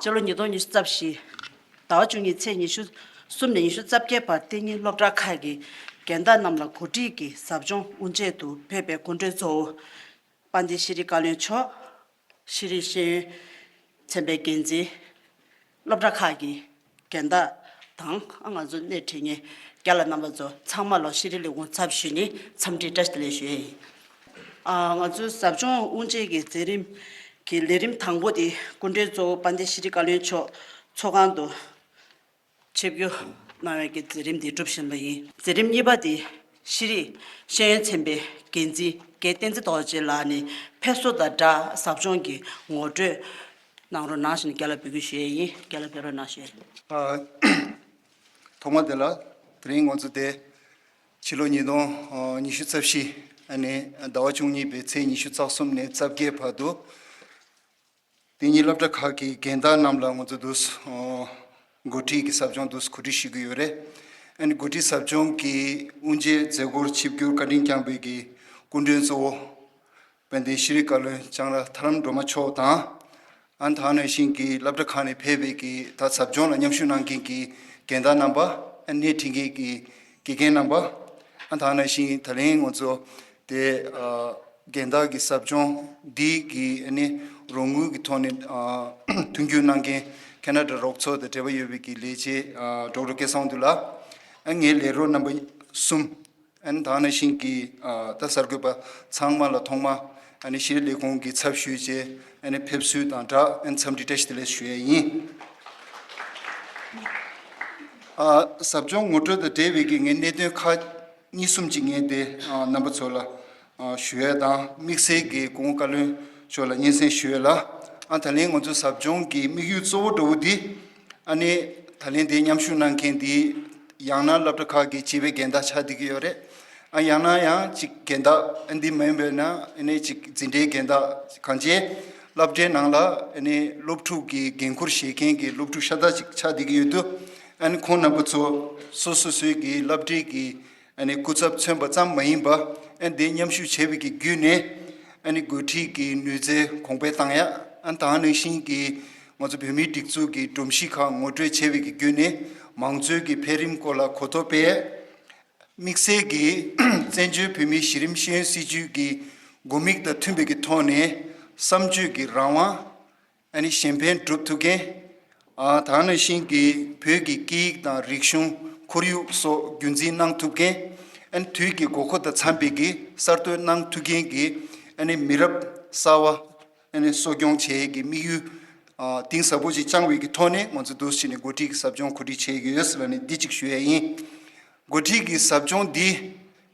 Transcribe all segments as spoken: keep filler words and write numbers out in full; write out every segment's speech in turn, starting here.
ཕྱི་ལོ་ཉིས་སྟོང་ཉི་ཤུ་རྩ་བཞི་ཟླ་བ་བཅུ་གཉིས་ཚེས་ཉི་ཤུ་གསུམ་ནས་ཉི་ཤུ་རྩ་བརྒྱད་བར་གཏན་ཉིན་སློབ་གྲྭ་ཁག་གི་རྒན་བདག་རྣམས་ལ་གོ་སྒྲིག་གིས་ཟབ་སྦྱོང་དབུ་འབྱེད་དུ་ཕེབས་པའི་སྐུ་མགྲོན་གཙོ་བོ་དཔལ་ལྡན་ཤེས་རིག་བཀའ་བློན་མཆོག་ཤེས་རིག་ཤེས་ཡོན་ཚན་པའི་འགན་འཛིན། སློབ་གྲྭ་ཁག་གི་འགན་བདག་དང་ང་ཚོ་སྣེ་ཁྲིད་མཁན་རྒན་ལགས་རྣམ་པ་ཚོ་ཚང་མ་ལ་ཤེས་རིག་ལས་ཁུངས་ཚབ་ཞུས་ནས་འཚམས་འདྲི་བཀྲ་ཤིས་བདེ་ལེགས་ཞུ་ཡས་ཡིན། ཨ། ང་ཚོའི་ཟབ་སྦྱོང་དབུ་འབྱེད་ཀྱི་མཛད་རིམ་གྱི་ལས་རིམ་དང་པོ་དེ་སྐུ་མགྲོན་གཙོ་བོ་དཔལ་ལྡན་ཤེས་རིག་བཀའ་བློན་མཆོག་ཚོགས་ཁང་དུ་ཆིབས་བསྒྱུར་གནང་བའི་གི་མཛད་རིམ་འདི་གྲུབ་བཞིན་པ་ཡིན། མཛད་རིམ་གཉིས་པ་དེ་ཤེས་རིག་ཤེས་ཡོན་ཚན་པའི་འགན་འཛིན་རྒན་བསྟན་འཛིན་རྡོ་རྗེ་ལགས་ནས་ཕེབས་བསུ་དང་སྦྲགས་ཟབ་སྦྱོང་གི་ངོ་སྤྲོད་གནང་རོགས་གནང་ཞེས་ནས་རྒན་ལགས་འབོད་སྐུལ་ཞུ་ཡས་ཡིན། རྒན་ལགས་ཕེབས་རོགས་གནང་ཞུ་ཡས་ཡིན། ཨ། ཐོག་མ་དེ་ལ་དེ་རིང་ང་ཚོ་དེ་ཕྱི་ལོ་ཉིས་སྟོང་ཉི་ཤུ་རྩ་བཞི་ཨ་ནི་ཟླ་བ་བཅུ་གཉིས་པའི་ཚེས་ཉི་ཤུ་རྩ་གསུམ་ནས་རྩ་བརྒྱད་བར་དུ། དེ་ཉིད་སློབ་གྲྭ་ཁག་གི་རྒན་བདག་རྣམས་ལ་ང་ཚོ་འདུག་སེ་འགོ་ཁྲིད་ཀྱི་ཟབ་སྦྱོང་འདུག་སེ་གོ་སྒྲིག་ཞུ་གི་ཡོད་རེད། ཨ་ནི་འགོ་ཁྲིད་ཟབ་སྦྱོང་གི་དབུ་འབྱེད་མཛད་སྒོར་ཆིབས་བསྒྱུར་བཀའ་དྲིན་བསྐྱངས་པའི་གི་སྐུ་མགྲོན་གཙོ་བོ་དཔལ་ལྡན་ཤེས་རིག་བཀའ་བློན་ལྕང་ར་ཐར་ལམ་སྒྲོལ་མ་མཆོག་དང་། ཨ་ནི་ད་ག་ནང་བཞིན་གྱི་སློབ་གྲྭ་ཁག་ནས་ཕེབས་པའི་གི་ད་ཟབ་སྦྱོང་ལ་མཉམ་ཞུགས་གནང་མཁན་གྱི་རྒན་བདག་རྣམ་པ། ཨ་ནི་སྣེ་ཁྲིད་མཁན་གྱི་དགེ་རྒན་རྣམ་པ། ཨ་ནི་ད་ག་ནང་བཞིན་ད་ལན་ང་ཚོ་དེ་ཨ་རྒན་བདག་གི་ཟབ་སྦྱོང་འདི་གི་ཨ་ནི་རོགས་དངུལ་གྱི་ཐོག་ནས་ཨ་མཐུན་འགྱུར་གནང་མཁན་ཁེ་ན་ཌ་རོགས་ཚོགས་དང་འབྲེལ་བ་ཡོད་པའི་གི་ལས་བྱེད་ཨ་ཌོག་ཊར་སྐལ་བཟང་འདུལ་ལགས། ཨ་ངའི་ལས་རོགས་རྣམ་པ་གསུམ། ཨ་ནི་ད་ག་ནང་བཞིན་གྱི་ཨ་ད་གསར་འགོད་པ་ཚང་མ་ལ་ཐོག་མ་ཨ་ནི་ཤེས་རིག་ལས་ཁུངས་ཀྱི་ཚབ་ཞུས་བྱས་ཨ་ནི་ཕེབས་བསུ་དང་སྦྲགས་ཨ་ནི་འཚམས་འདྲི་བཀྲ་ཤིས་བདེ་ལེགས་ཞུ་ཡས་ཡིན། ཨ་ཟབ་སྦྱོང་ངོ་སྤྲོད་དང་འབྲེལ་བའི་གི་ངའི་གནད་དོན་ཁག་གཉིས་གསུམ་ཅིག་ངས་དེ་ཨ་རྣམ་པ་ཚོ་ལ་ཨ་ཞུ་ཡས་དང་། དམིགས་བསལ་གྱི་སྐུ་ངོ་བཀའ་བློན་མཆོག་ལ་སྙན་སེང་ཞུ་ཡས་ལ། ཨ་ད་ལན་ང་ཚོ་ཟབ་སྦྱོང་གི་དམིགས་ཡུལ་གཙོ་བོ་འདྲ་བོ་འདི། ཨ་ནི་ད་ལན་དེ་མཉམ་ཞུགས་གནང་མཁན་འདི་ཡང་ན་སློབ་གྲྭ་ཁག་གི་སྤྱི་པའི་རྒན་བདག་ཆགས་བསྡད་ཀྱི་ཡོད་རེད། ཨ་ཡང་ན་ཡང་ཅིག་རྒན་བདག་ཨ་འདི་མ་ཡིན་པས་ན་ཨ་ནི་ཅིག་འཛིན་གྲྭའི་རྒན་བདག་གང་ཅི། སློབ་གྲྭའི་ནང་ལ་ཨ་ནི་སློབ་ཕྲུག་གི་འགན་འཁུར་བཞེས་མཁན་གྱི་སློབ་ཕྲུག་ཤ་སྟག་ཅིག་ཆགས་བསྡད་ཀྱི་ཡོད་དུས། ཨ་ནི་ཁོང་རྣམ་པ་ཚོ་སོ་སོ་སོའི་གི་སློབ་གྲྭའི་གི་ཨ་ནི་སྐུ་ཚབ་མཚོན་པ་ཙམ་མ་ཡིན་པ། ཨ་ནི་དེ་མཉམ་ཞུགས་བྱས་པའི་གི་བརྒྱུད་ནས་ཨ་ནི་འགོ་ཁྲིད་ཀྱི་ནུས་རྩལ་གོང་འཕེལ་བཏང་ཡ། ཨ་ནི་ད་ག་ནང་བཞིན་གྱི་ང་ཚོ་བོད་མིའི་སྒྲིག་འཛུགས་ཀྱི་སྒྲོམ་གཞི་ཁག་ངོ་སྤྲོད་བྱས་པའི་གི་བརྒྱུད་ནས་མང་གཙོའི་གི་འཕེལ་རིམ་སྐོར་ལ་གོ་རྟོགས་སྤེལ་ཡ། དམིགས་བསལ་གྱིས་བཙན་བྱོལ་བོད་མིའི་གཞི་རིམ་ཤེས་ཡོན་སྲིད་བྱུས་ཀྱི་དགོས་དམིགས་དང་མཐུན་པའི་གི་ཐོག་ནས་བསམ་སྤྱོད་ཀྱི་རང་དབང་། ཨ་ནི་གཞན་ཕན་སྒྲུབ་ཐུབ་མཁན། ཨ་ད་ག་ནང་བཞིན་གྱི་བོད་ཀྱི་སྐད་ཡིག་དང་རིག་གཞུང་ཁོར་ཡུག་སོགས་རྒྱུན་འཛིན་གནང་ཐུབ་མཁན། ཨ་ནི་དུས་ཀྱི་དགོས་མཁོ་དང་འཚམ་པའི་གི་གསར་གཏོད་གནང་ཐུབ་མཁན་གྱི་ཨ་ནི་མི་རབས་གསར་བ་ཨ་ནི་གསོ་སྐྱོང་བྱེད་ཡས་ཀྱི་དམིགས་ཡུལ་ཨ་གཏིང་ཟབ་པོ་ཞིག་བཅངས་པའི་གི་ཐོག་ནས་ང་ཚོ་འདུག་སེ་བྱས་ནས་འགོ་ཁྲིད་ཀྱི་ཟབ་སྦྱོང་གོ་སྒྲིག་བྱེད་ཀྱི་ཡོད་ཟེར་ལབ་ནས་འདི་གཅིག་ཞུ་ཡས་ཡིན། འགོ་ཁྲིད་ཀྱི་ཟབ་སྦྱོང་འདི་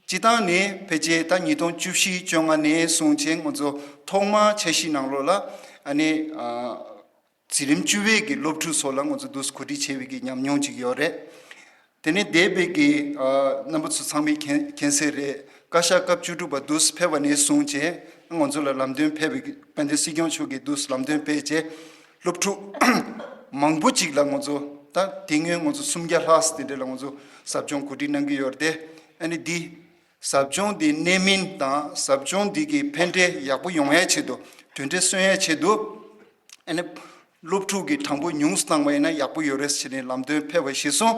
སྤྱིར་བཏང་ནས་ཕལ་ཆེར་ད་ཉིས་སྟོང་བཅུ་བཞི་བཅོ་ལྔ་ནས་བཟུང་བྱས་ང་ཚོ་ཐོག་མར་འཆར་གཞི་ནང་ལོགས་ལ་ཨ་ནི་ཨ་འཛིན་རིམ་བཅུ་པའི་གི་སློབ་ཕྲུག་ཚོ་ལ་ང་ཚོ་འདུག་སེ་གོ་སྒྲིག་བྱས་པའི་གི་ཉམས་མྱོང་ཅིག་ཡོད་རེད། དེ་ནས་འདས་པའི་གི་ཨ་རྣམ་པ་ཚོ་ཚང་མས་མཁྱེན་མཁྱེན་གསལ་རེད། བཀའ་ཤག་སྐབས་བཅུ་དྲུག་པ་འདུག་སེ་ཕེབས་པ་ནས་བཟུང་བྱས་ང་ཚོ་ལ་ལམ་སྟོན་ཕེབས་པའི་གི་དཔལ་ལྡན་སྲིད་སྐྱོང་མཆོག་གིས་འདུག་སེ་ལམ་སྟོན་སྤེལ་བྱས་སློབ་ཕྲུག་མང་པོ་ཅིག་ལ་ང་ཚོ་ད་དེ་སྔོན་ང་ཚོ་སུམ་བརྒྱ་ལྷག་ཙམ་དེ་འདྲ་ལ་ང་ཚོ་ཟབ་སྦྱོང་གོ་སྒྲིག་གནང་གི་ཡོད་རེད་དེ། ཨ་ནི་འདི་ཟབ་སྦྱོང་འདི་གནད་སྨིན་དང་ཟབ་སྦྱོང་འདི་གི་ཕན་འབྲས་ཡག་པོ་ཡོང་ཡའི་ཆེད་དུ་དོན་འབྲས་སོན་ཡའི་ཆེད་དུ་ཨ་ནི་སློབ་ཕྲུག་གི་གྲངས་འབོར་ཉུང་སུ་བཏང་བ་ཡིན་ན་ཡག་པོ་ཡོད་རེད་ཟེར་ནས་ལམ་སྟོན་ཕེབས་པ་གཞིར་བཟུང་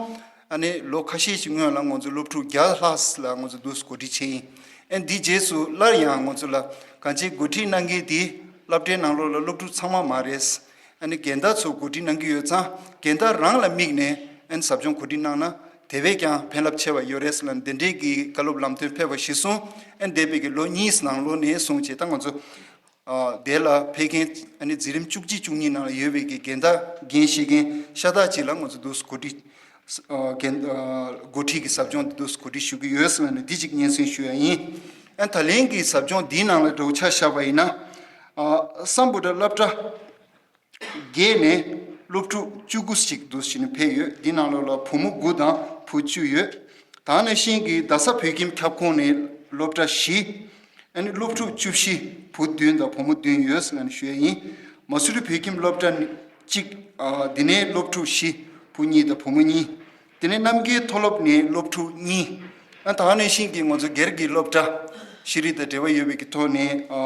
ཨ་ནི་ལོ་ཁ་ཤས་ཤིག་སྔོན་ལ་ང་ཚོ་སློབ་ཕྲུག་བརྒྱ་ལྷག་ལ་ང་ཚོ་འདུག་སེ་གོ་སྒྲིག་བྱས་ཡིན། ཨ་ནི་འདི་རྗེས་སུ་སླར་ཡང་ང་ཚོ་ལ་གང་ཅི་གོ་སྒྲིག་གནང་མཁན་འདི་སློབ་གྲྭའི་ནང་ལོགས་ལ་སློབ་ཕྲུག་ཚང་མ་མ་རེད། ཨ་ནི་རྒན་བདག་ཚོ་གོ་སྒྲིག་གནང་གི་ཡོད་ཙང་རྒན་བདག་རང་ལ་དམིགས་ནས་ཨ་ནི་ཟབ་སྦྱོང་གོ་སྒྲིག་གནང་ན་དེ་བས་ཀྱང་ཕན་རླབས་ཆེ་བ་ཡོད་རེད་ཟེར་ལབ་འདི་འདྲའི་གི་བཀའ་སློབ་ལམ་སྟོན་ཕེབས་པ་གཞིར་བཟུང་ཨ་ནི་འདས་པའི་གི་ལོ་གཉིས་ནང་ལོགས་ནས་བཟུང་བྱས་ད་ང་ཚོ་ཨ་དེ་ལ་ཕེབས་མཁན་ཨ་ནི་འཛིན་རིམ་བཅུ་གཅིག་བཅུ་གཉིས་ནང་ལ་ཡོད་པའི་གི་རྒན་བདག་འགན་བཞེས་མཁན་ཤ་སྟག་ཅིག་ལ་ང་ཚོ་འདུག་སེ་གོ་སྒྲིག་ཨ་རྒན་ཨ་འགོ་ཁྲིད་ཀྱི་ཟབ་སྦྱོང་འདི་འདུག་སེ་གོ་སྒྲིག་ཞུ་གི་ཡོད་ཟེར་ནས་འདི་གཅིག་སྙན་སེང་ཞུ་ཡ་ཡིན། ཨ་ད་ལན་གྱི་ཟབ་སྦྱོང་འདིའི་ནང་ལ་འགྲོ་ཆ་བཞག་པ་ཡིན་ན་ཨ་སམ་བྷོ་ཊ་སློབ་གྲྭ་བརྒྱད་ནས་སློབ་ཕྲུག་བཅུ་དགུ་ཞིག་འདུག་སེ་བྱས་ནས་ཕེབས་ཡོད། འདི་ནང་ལོགས་ལ་བུ་མོ་དགུ་དང་བུ་བཅུ་ཡོད། ད་ག་ནང་བཞིན་གྱི་རྡ་ས་བོད་ཁྱིམ་ཁྱབ་ཁོངས་ནས་སློབ་གྲྭ་བཞི། ཨ་ནི་སློབ་ཕྲུག་བཅུ་བཞི་བུ་བདུན་དང་བུ་མོ་བདུན་ཡོད་ཟེར་ནས་ཞུ་ཡ་ཡིན། མ་སུ་རི་བོད་ཁྱིམ་སློབ་གྲྭ་ནི་གཅིག་ཨ་འདི་ནས་སློབ་ཕྲུག་བཞི་བུ་གཉིས་དང་བུ་མོ་གཉིས། དེ་ནས་རྣམ་རྒྱལ་མཐོ་སློབ་ནས་སློབ་ཕྲུག་གཉིས། ཨ་ད་ག་ནང་བཞིན་གྱི་ང་ཚོ་སྒེར་གྱི་སློབ་གྲྭ་ཤེས་རིག་དང་འབྲེལ་བ་ཡོད་པའི་གི་ཐོག་ནས་ཨ་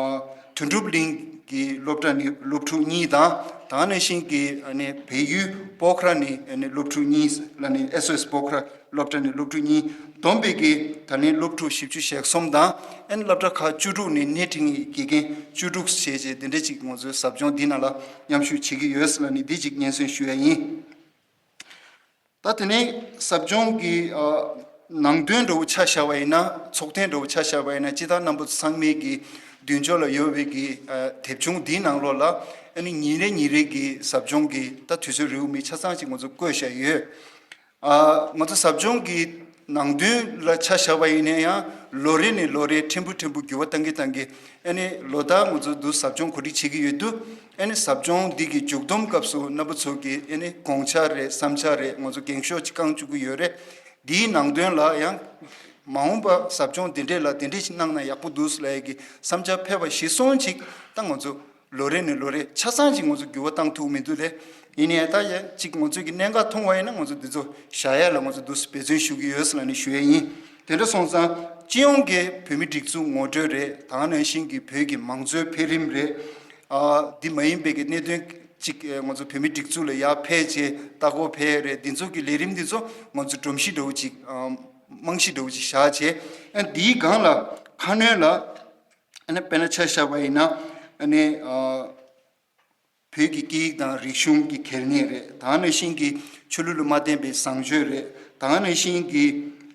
དོན་གྲུབ་གླིང་ གི་སློབ་གྲྭ་ནས་སློབ་ཕྲུག་གཉིས་དང་། ད་ག་ནང་བཞིན་གྱི་ཨ་ནི་བལ་ཡུལ་སྤོ་ཁ་ར་ནས་ཨ་ནི་སློབ་ཕྲུག་གཉིས་ལ་ནི་ཨེས་ཨོ་ཨེས་སྤོ་ཁ་ར་སློབ་གྲྭ་ནས་སློབ་ཕྲུག་གཉིས། བསྡོམས་པས་ཀྱི་ད་ནི་སློབ་ཕྲུག་བཞི་བཅུ་ཞེ་གསུམ་དང་། ཨ་ནི་སློབ་གྲྭ་ཁག་བཅུ་དྲུག་ནས་སྣེ་ཁྲིད་མཁན་བཅུ་དྲུག་བྱས་བྱས་དེ་འདྲ་ཅིག་ང་ཚོའི་ཟབ་སྦྱོང་འདི་ནང་ལ་མཉམ་ཞུགས་བྱེད་ཀྱི་ཡོད་ཟེར་ལ་ནི་འདི་ཅིག་སྙན་སེང་ཞུ་ཡ་ཡིན། ད་དེ་ནས་ཟབ་སྦྱོང་གི་ཨ་ནང་དོན་འདྲ་བོ་ཆ་བཞག་པ་ཡིན་ན། ཚོགས་ཐེངས་འདྲ་བོ་ཆ་བཞག་པ་ཡིན་ན། སྤྱིར་བཏང་རྣམ་པ་ཚོ་ཚང་མས་ཀྱི་མདུན་ཅོག་ལ་ཡོད་པའི་གི་ཨ་དེབ་ཆུང་འདིའི་ནང་ལོགས་ལ་ཨ་ནི་ཉིན་རེ་ཉིན་རེ་གི་ཟབ་སྦྱོང་གི་ད་དུས་ཚོད་རེའུ་མིག་ཆ་ཚང་ཅིག་ང་ཚོ་བཀོད་བཞག་ཡོད། ཨ་ང་ཚོ་ཟབ་སྦྱོང་གི་ནང་དོན་ལ་ཆ་བཞག་པ་ཡིན་ན་ཡང་། ལོ་རེ་ནས་ལོ་རེ་ཕྲན་བུ་ཕྲན་བུ་འགྱུར་བ་གཏང་གི་གཏང་གི། ཨ་ནི་ལོ་ལྟར་ང་ཚོ་འདུག་ཟབ་སྦྱོང་གོ་སྒྲིག་བྱེད་ཀྱི་ཡོད་དུས། ཨ་ནི་ཟབ་སྦྱོང་འདི་གི་མཇུག་བསྡོམས་སྐབས་སུ་རྣམ་པ་ཚོ་གི་ཨ་ནི་དགོངས་འཆར་རེད། བསམ་འཆར་རེད། ང་ཚོ་འགེངས་ཤོག་ཅིག་བསྐང་བཅུག་གི་ཡོད་རེད། འདིའི་ནང་དོན་ལ་ཡང་མ་འོངས་པ་ཟབ་སྦྱོང་འདི་འདྲས་ལ་འདི་འདྲས་ཅིག་གནང་ན་ཡག་པོ་འདུག་ཟེར་ལབ་ཡས་ཀྱི་བསམ་འཆར་ཕེབས་པ་གཞིར་བཟུང་ཅིག་ད་ང་ཚོ་ལོ་རེ་ནས་ལོ་རེ་ཆ་ཚང་ཅིག་ང་ཚོ་འགྱུར་བ་བཏང་ཐུབ་མི་འདུག་ལེ། ཡིན་ནའི་ད་ཡ་གཅིག་ང་ཚོ་གི་གནད་འགག་མཐོང་བ་ཡིན་ན་ང་ཚོ་འདི་ཚོ་བཞག་ཡ་ལ་ང་ཚོ་འདུག་སེ་འབད་བརྩོན་ཞུ་གི་ཡོད་ཟེར་ལབ་ནས་ཞུ་ཡ་ཡིན། དེ་འདྲ་སོང་ཙང་སྤྱི་ཡོངས་ཀྱི་བོད་མི་སྒྲིག་འཛུགས་ངོ་སྤྲོད་རེད། ད་ག་ནང་བཞིན་གྱི་བོད་ཀྱི་མང་གཙོའི་འཕེལ་རིམ་རེད། ཨ་འདི་མ་ཡིན་པའི་གི་གནད་དོན་གཅིག་ཨ་ང་ཚོ་བོད་མི་སྒྲིག་འཛུགས་ལ་ཡར་ཕེབས་བྱས་ལྟ་སྐོར་ཕེབས་རེད། འདི་ཚོ་གི་ལས་རིམ་འདི་ཚོ་ང་ཚོ་སྒྲོམ་གཞི་འདྲ་བོ་ཅིག་ཨ་རྨང་གཞི་འདྲ་བོ་ཅིག་བཞག་བྱས། ཨ་འདིའི་སྒང་ལ་ཁ་སྣོན་ལ་ཨ་ནི་དཔེར་ན་ཆ་བཞག་པ་ཡིན་ན། ཨ་ནི་ཨ་བོད་ཀྱི་སྐད་ཡིག་དང་རིག་གཞུང་གི་གལ་གནད་རེད། ད་ག་ནང་བཞིན་གྱི་ཆོས་ལུགས་ལ་མ་བརྟེན་པའི་བཟང་སྤྱོད་རེད། ད་ག་ནང་བཞིན་གྱི་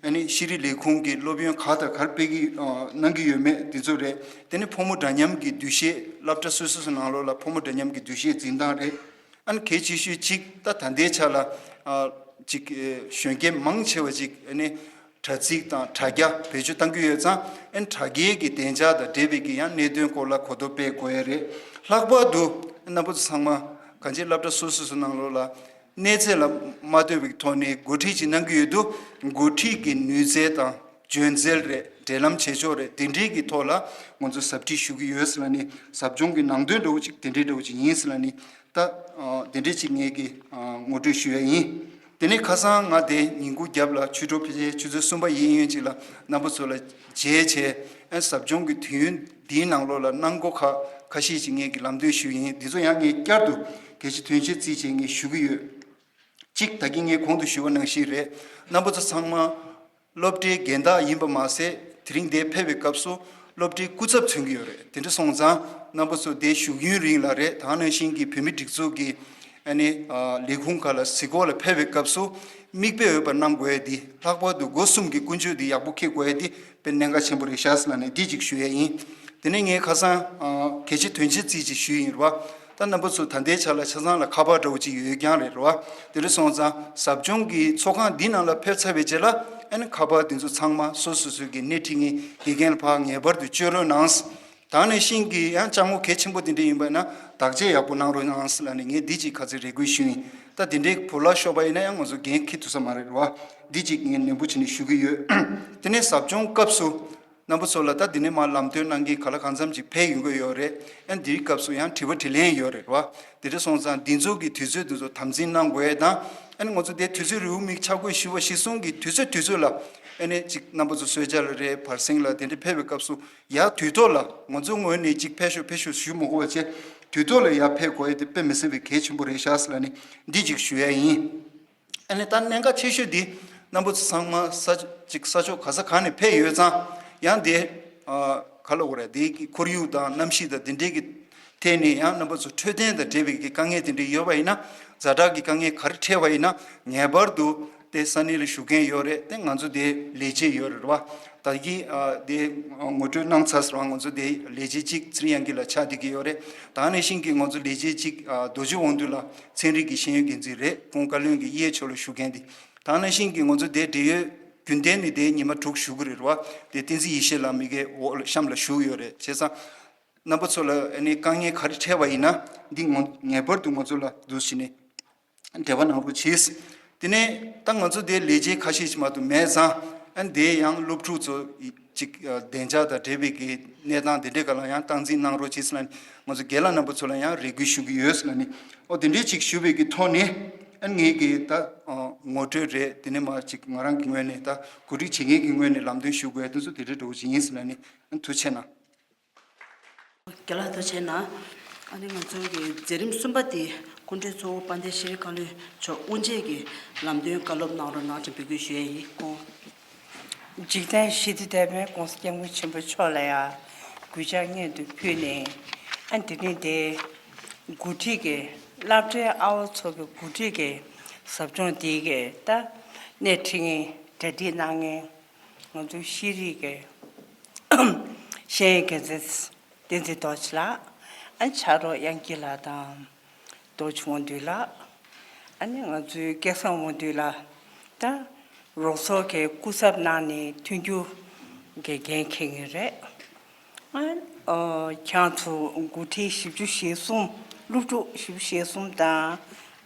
ཨ་ནི་ཤེས་རིག་ལས་ཁུངས་ཀྱི་སློབ་ཡོན་ག་དང་ག་རེ་སྤེལ་གྱི་ཨ་གནང་གི་ཡོད་མེད་དེ་ཚོ་རེད། དེ་ནི་ཕོ་མོ་འདྲ་མཉམ་གྱི་འདུ་ཤེས། སློབ་གྲྭ་སོ་སོ་སོ་ནང་ལོགས་ལ་ཕོ་མོ་འདྲ་མཉམ་གྱི་འདུ་ཤེས་འཛིན་སྟངས་རེད། ཨ་ནི་གལ་ཆེ་ཤོས་གཅིག་ད་ད་ལྟའི་ཆ་ལ་ཨ་ཅིག་ཨེ་གཞོན་སྐྱེས་མང་ཆེ་བ་ཅིག་ཨ་ནི་དྲ་ཚིགས་དང་དྲ་རྒྱ་བེད་སྤྱོད་གཏང་གི་ཡོད་ཙང་། ཨ་ནི་དྲ་རྒྱའི་གི་བདེ་འཇགས་དང་འབྲེལ་བའི་གི་ཡང་གནད་དོན་སྐོར་ལ་གོ་རྟོགས་སྤེལ་དགོས་ཡ་རེད། ལྷག་པར་དུ་རྣམ་པ་ཚོ་ཚང་མ་གང་ཅི་སློབ་གྲྭ་སོ་སོ་སོ་ནང་ལོགས་ལ་གནས་ཚད་ལ་མ་ལྟོས་པའི་ཐོག་ནས་འགོ་ཁྲིད་ཅིག་གནང་གི་ཡོད་དུས། འགོ་ཁྲིད་ཀྱི་ནུས་རྩལ་དང་འཇོན་རྩལ་རེད། འབྲེལ་ལམ་བྱེད་ཕྱོགས་རེད། དེ་འདྲའི་གི་ཐོག་ལ་ང་ཚོ་ཟབ་ཁྲིད་ཞུ་གི་ཡོད་ཟེར་ལབ་ནས། ཟབ་སྦྱོང་གི་ནང་དོན་འདྲ་བོ་ཅིག་དེ་འདྲའི་འདྲ་བོ་ཅིག་ཡིན་ཟེར་ལབ་ནས། ད་ཨ་དེ་འདྲས་ཅིག་ངས་ཀྱི་ཨ་ངོ་སྤྲོད་ཞུ་ཡ་ཡིན། དེ་ནས་ཁ་སང་ང་དེ་ཉིན་གུང་རྒྱབ་ལ་ཆོས་གྲོགས་ཕལ་ཆེར་ཆུ་ཚོད་གསུམ་པ་གཡས་གཡོན་ཅིག་ལ་རྣམ་པ་ཚོ་ལ་མཇལ་བྱས། ཨ་ཟབ་སྦྱོང་གི་དུས་ཡུན་འདིའི་ནང་ལོགས་ལ་གནང་སྒོ་ཁག་ཁ་ཤས་ཅིག་ངས་ཀྱི་ལམ་སྟོན་ཞུས་ཡིན། འདི་ཚོ་ཡང་ངས་བསྐྱར་དུ་གལ་ཆེ་དོན་ཆེ་བརྩིས་བྱས་ངས་ཞུ་གི་ཡོད། གཅིག་ད་གིན་ངས་གོང་དུ་ཞུས་པ་ནང་བཞིན་རེད། རྣམ་པ་ཚོ་ཚང་མ་སློབ་གྲྭའི་རྒན་བདག་ཡིན་པ་མ་ཟད། དེ་རིང་འདིར་ཕེབས་པའི་སྐབས་སུ་སློབ་གྲྭའི་སྐུ་ཚབ་མཚོན་གྱི་ཡོད་རེད། དེ་འདྲ་སོང་ཙང་རྣམ་པ་ཚོ་འདིར་བཞུགས་ཡུན་རིང་ལ་རེད། ད་ག་ནང་བཞིན་གྱི་བོད་མི་སྒྲིག་འཛུགས་ཀྱི་ཨ་ནི་ཨ་ལས་ཁུངས་ཁག་ལ་གཟིགས་སྐོར་ལ་ཕེབས་པའི་སྐབས་སུ་མིག་དཔེ་འོས་པ་གནང་དགོས་ཡ་འདི། ལྷག་པར་དུ་སྒོ་གསུམ་གྱི་ཀུན་སྤྱོད་འདི་ཡག་པོ་འཁྱེར་དགོས་ཡ་འདི་དཔེ་གནད་འགག་ཆེན་པོ་རེད་ཤག་ཟེར་ལབ་ནས་འདི་གཅིག་ཞུ་ཡ་ཡིན། དེ་ནས་ངས་ཁ་སང་ཨ་གལ་ཆེ་དོན་ཆེ་རྩིས་ཅིག་ཞུས་ཡིན་རེད་བ། ད་རྣམ་པ་ཚོ་ད་ལྟའི་ཆ་ལ་ཆ་ཚང་ལ་ཁ་པར་འདྲ་བོ་ཅིག་ཡོད་རྐྱང་རེད་རེད་བ། དེ་འདྲ་སོང་ཙང་ཟབ་སྦྱོང་གི་ཚོགས་ཁང་འདི་ནང་ལ་ཕེབས་ཚར་བའི་རྗེས་ལ་ཨ་ནི་ཁ་པར་འདི་ཚོ་ཚང་མ་སོ་སོ་སོའི་གི་སྣེ་ཁྲིད་མཁན་དགེ་རྒན་ལ་ཕར་ངེས་པར་དུ་སྤྱོད་རོགས་གནང་། ད་ག་ནང་བཞིན་གྱི་ཡང་ཅ་དངོས་གལ་ཆེན་པོ་དེ་འདྲ་ཡིན་པ་ན་བདག་གཅེས་ཡག་པོ་གནང་རོགས་གནང་ཟེར་ལབ་ནས་ངས་འདི་གཅིག་ཁ་ཚིག་རེ་སྐུལ་ཞུས་ཡིན། ད་དེ་འདྲའི་བུ་ལ་ཤོར་བ་ཡིན་ན་ཡང་ང་ཚོ་འགན་འཁྱེར་ཐུབ་ས་མ་རེད་རེད་བ། འདི་གཅིག་ངས་ནན་པོ་བྱས་ནས་ཞུ་གི་ཡོད། དེ་ནས་ཟབ་སྦྱོང་སྐབས་སུ་རྣམ་པ་ཚོ་ལ་ད་འདི་ནས་མར་ལམ་སྟོན་གནང་མཁན་ག་ལ་གང་འཚམ་ཅིག་ཕེབས་ཡོང་གི་ཡོད་རེད། ཨ་འདིའི་སྐབས་སུ་ཡང་དྲི་བ་དྲིས་ལན་ཡོད་རེད་བ། དེ་འདྲ་སོང་ཙང་འདི་ཚོ་གི་དུས་ཚོད་འདི་ཚོ་དམ་འཛིན་གནང་དགོས་དང་། ཨ་ནི་ང་ཚོ་དེ་དུས་ཚོད་རེའུ་མིག་ཆ་བགོས་ཞུ་བ་གཞིར་བཟུང་གི་དུས་ཚོད་དུས་ཚོད་ལ་ཨ་ནི་ཅིག་རྣམ་པ་ཚོ་གསོལ་ཇ་ལ་རེད། བར་གསེང་ལ་དེ་འདྲ་ཕེབས་པའི་སྐབས་སུ་ཡར་དུས་ཐོག་ལ་ང་ཚོ་ངོས་ནས་ཅིག་ཕེབས་ཤོག་ཕེབས་ཤོག་ཞུ་མི་དགོས་པ་བྱས། དུས་ཐོག་ལ་ཡར་ཕེབས་དགོས་ཡ་དེ་དཔེ་མི་སྲིད་པའི་གལ་ཆེན་པོ་རེད་ཤག་ཟེར་ལབ་ནས་འདི་གཅིག་ཞུ་ཡ་ཡིན། ཨ་ནི་ད་གནད་འགག་ཆེ་ཤོས་འདི་རྣམ་པ་ཚོ་ཚང་མ་ས་ཅིག་ས་ཕྱོགས་ག་ས་ག་ནས་ཕེབས་ཡོད་ཙང་། ཡང་དེ་ཨ་ག་ལ་འོ་རེད། དེ་གི་ཁོར་ཡུག་དང་གནམ་གཤིས་དང་དེ་འདྲའི་གི་ཐད་ནས་ཡང་རྣམ་པ་ཚོ་འཕྲོད་བསྟེན་དང་འབྲེལ་བའི་གི་དཀའ་ངལ་དེ་འདྲ་ཡོད་པ་ཡིན་ན། ཛ་དྲག་གི་དཀའ་ངལ་ག་རེ་འཕྲད་པ་ཡིན་ན་ངེས་པར་དུ་དེ་ས་གནས་ལ་བཞུགས་མཁན་ཡོད་རེད། དེ་ང་ཚོ་དེ་ལས་བྱེད་ཡོད་རེད་བ། ད་གི་ཨ་དེ་ངོ་སྤྲོད་གནང་ཚར་སོང་། ང་ཚོ་དེ་ལས་བྱེད་གཅིག་ཚེ་རིང་དབྱངས་སྐྱིད་ལགས་ཆགས་བསྡད་ཀྱི་ཡོད་རེད། ད་ག་ནང་བཞིན་གྱི་ང་ཚོ་ལས་བྱེད་གཅིག་ཨ་རྡོ་རྗེ་དབང་འདུས་ལགས་ཚན་རིག་གི་ཤེས་ཡོན་འགན་འཛིན་རེད། ཁོང་བཀའ་བློན་གྱི་གཡས་ཕྱོགས་ལ་བཞུགས་མཁན་དེ། ད་ག་ནང་བཞིན་གྱི་ང་ཚོ་དེ་འབྲེལ་ཡོད་རྒྱུན་གཏན་ནས་དེ་ཉི་མ་དྲུག་བཞུགས་ཀྱི་རེད་བ། དེ་བསྟན་འཛིན་ཡེ་ཤེས་ལགས་མི་གའི་འོག་ལ་གཤམ་ལ་བཞུགས་ཡོད་རེད། བྱས་ཙང་རྣམ་པ་ཚོ་ལ་ཨ་ནི་དཀའ་ངལ་ག་རེ་འཕྲད་པ་ཡིན་ན་འདི་ངོ་ངེས་པར་དུ་ང་ཚོ་ལ་འདུག་བྱས་ནས་འབྲེལ་བ་གནང་རོགས་གྱིས། དེ་ནས་ད་ང་ཚོ་དེ་ལས་བྱེད་ཁ་ཤས་ཤིག་མ་གཏོགས་མེད་ཙང་། ཨ་ནི་དེ་ཡང་སློབ་ཕྲུག་ཚོ་ཅིག་བདེ་འཇགས་དང་འབྲེལ་བའི་གི་གནས་སྟངས་དེ་འདྲའི་སྒང་ལ་ཡང་སྟངས་འཛིན་གནང་རོགས་གྱིས་ལབ་ནས་ང་ཚོ་རྒན་ལགས་རྣམ་པ་ཚོ་ལ་ཡང་རེ་སྐུལ་ཞུ་གི་ཡོད་ལབ་ནས། ཨོ་དེ་འདྲའི་ཅིག་ཞུ་བའི་གི་ཐོག་ནས་ཨ་ནི་ངས་གི་ད་ངོ་སྤྲོད་རེད། དེ་ནས་མར་ཅིག་ང་རང་གི་ངོས་ནས་ད་གོ་སྒྲིག་བྱེད་མཁན་གྱི་ངོས་ནས་ལམ་སྟོན་ཞུ་དགོས་དེ་ཚོ་དེ་འདྲའི་འདྲ་བོ་ཅིག་ཡིན་ལབ་ནས། ཨ་ནི་ཐུགས་རྗེ་གནང་། རྒན་ལགས་ཐུགས་རྗེ་གནང་། ཨ་ནི་ང་ཚོའི་གི་མཛད་རིམ་གསུམ་པ་དེ་སྐུ་མགྲོན་གཙོ་བོ་དཔལ་ལྡན་ཤེས་རིག་བཀའ་བློན་མཆོག་དབུ་འབྱེད་ཀྱི་ལམ་སྟོན་བཀའ་སློབ་གནང་རོགས་གནང་ཅེས་འབོད་སྐུལ་ཞུ་ཡས་ཡིན། ཁོང་། འཇིག་རྟེན་ཞི་བདེ་དད་པའི་༸གོང་ས་༸སྐྱབས་མགོན་ཆེན་པོ་མཆོག་ལ་ཡང་གུས་ཕྱག་སྔོན་དུ་ཕུལ་ནས། ཨ་དེ་རིང་དེ་འགོ་ཁྲིད་ཀྱི་སློབ་གྲྭའི་ཨ་བ་ཚོ་གི་འགོ་ཁྲིད་ཀྱི་ཟབ་སྦྱོང་དེའི་གི་ད་སྣེ་ཁྲིད་མཁན་གྲ་སྒྲིག་གནང་མཁན་ང་ཚོའི་ཤེས་རིག་གི་ཤེས་ཡོན་འགན་འཛིན་བསྟན་འཛིན་རྡོ་རྗེ་ལགས། ཨ་ཕྱག་རོགས་དབྱངས་སྐྱིད་ལགས་དང་། རྡོ་རྗེ་དབང་འདུས་ལགས། ཨ་ནི་ང་ཚོའི་སྐལ་བཟང་དབང་འདུས་ལགས་ད་རོགས་ཚོགས་ཀྱི་སྐུ་ཚབ་གནང་ནས་མཐུན་འགྱུར་གྱི་འགན་འཁྱེར་མཁན་རེད། ཨ་ཨོ་ཁྱེད་ཚོ་འགོ་ཁྲིད་བཞི་བཅུ་ཞེ་གསུམ། སློབ་ཕྲུག་བཞི་བཅུ་ཞེ་གསུམ་དང་།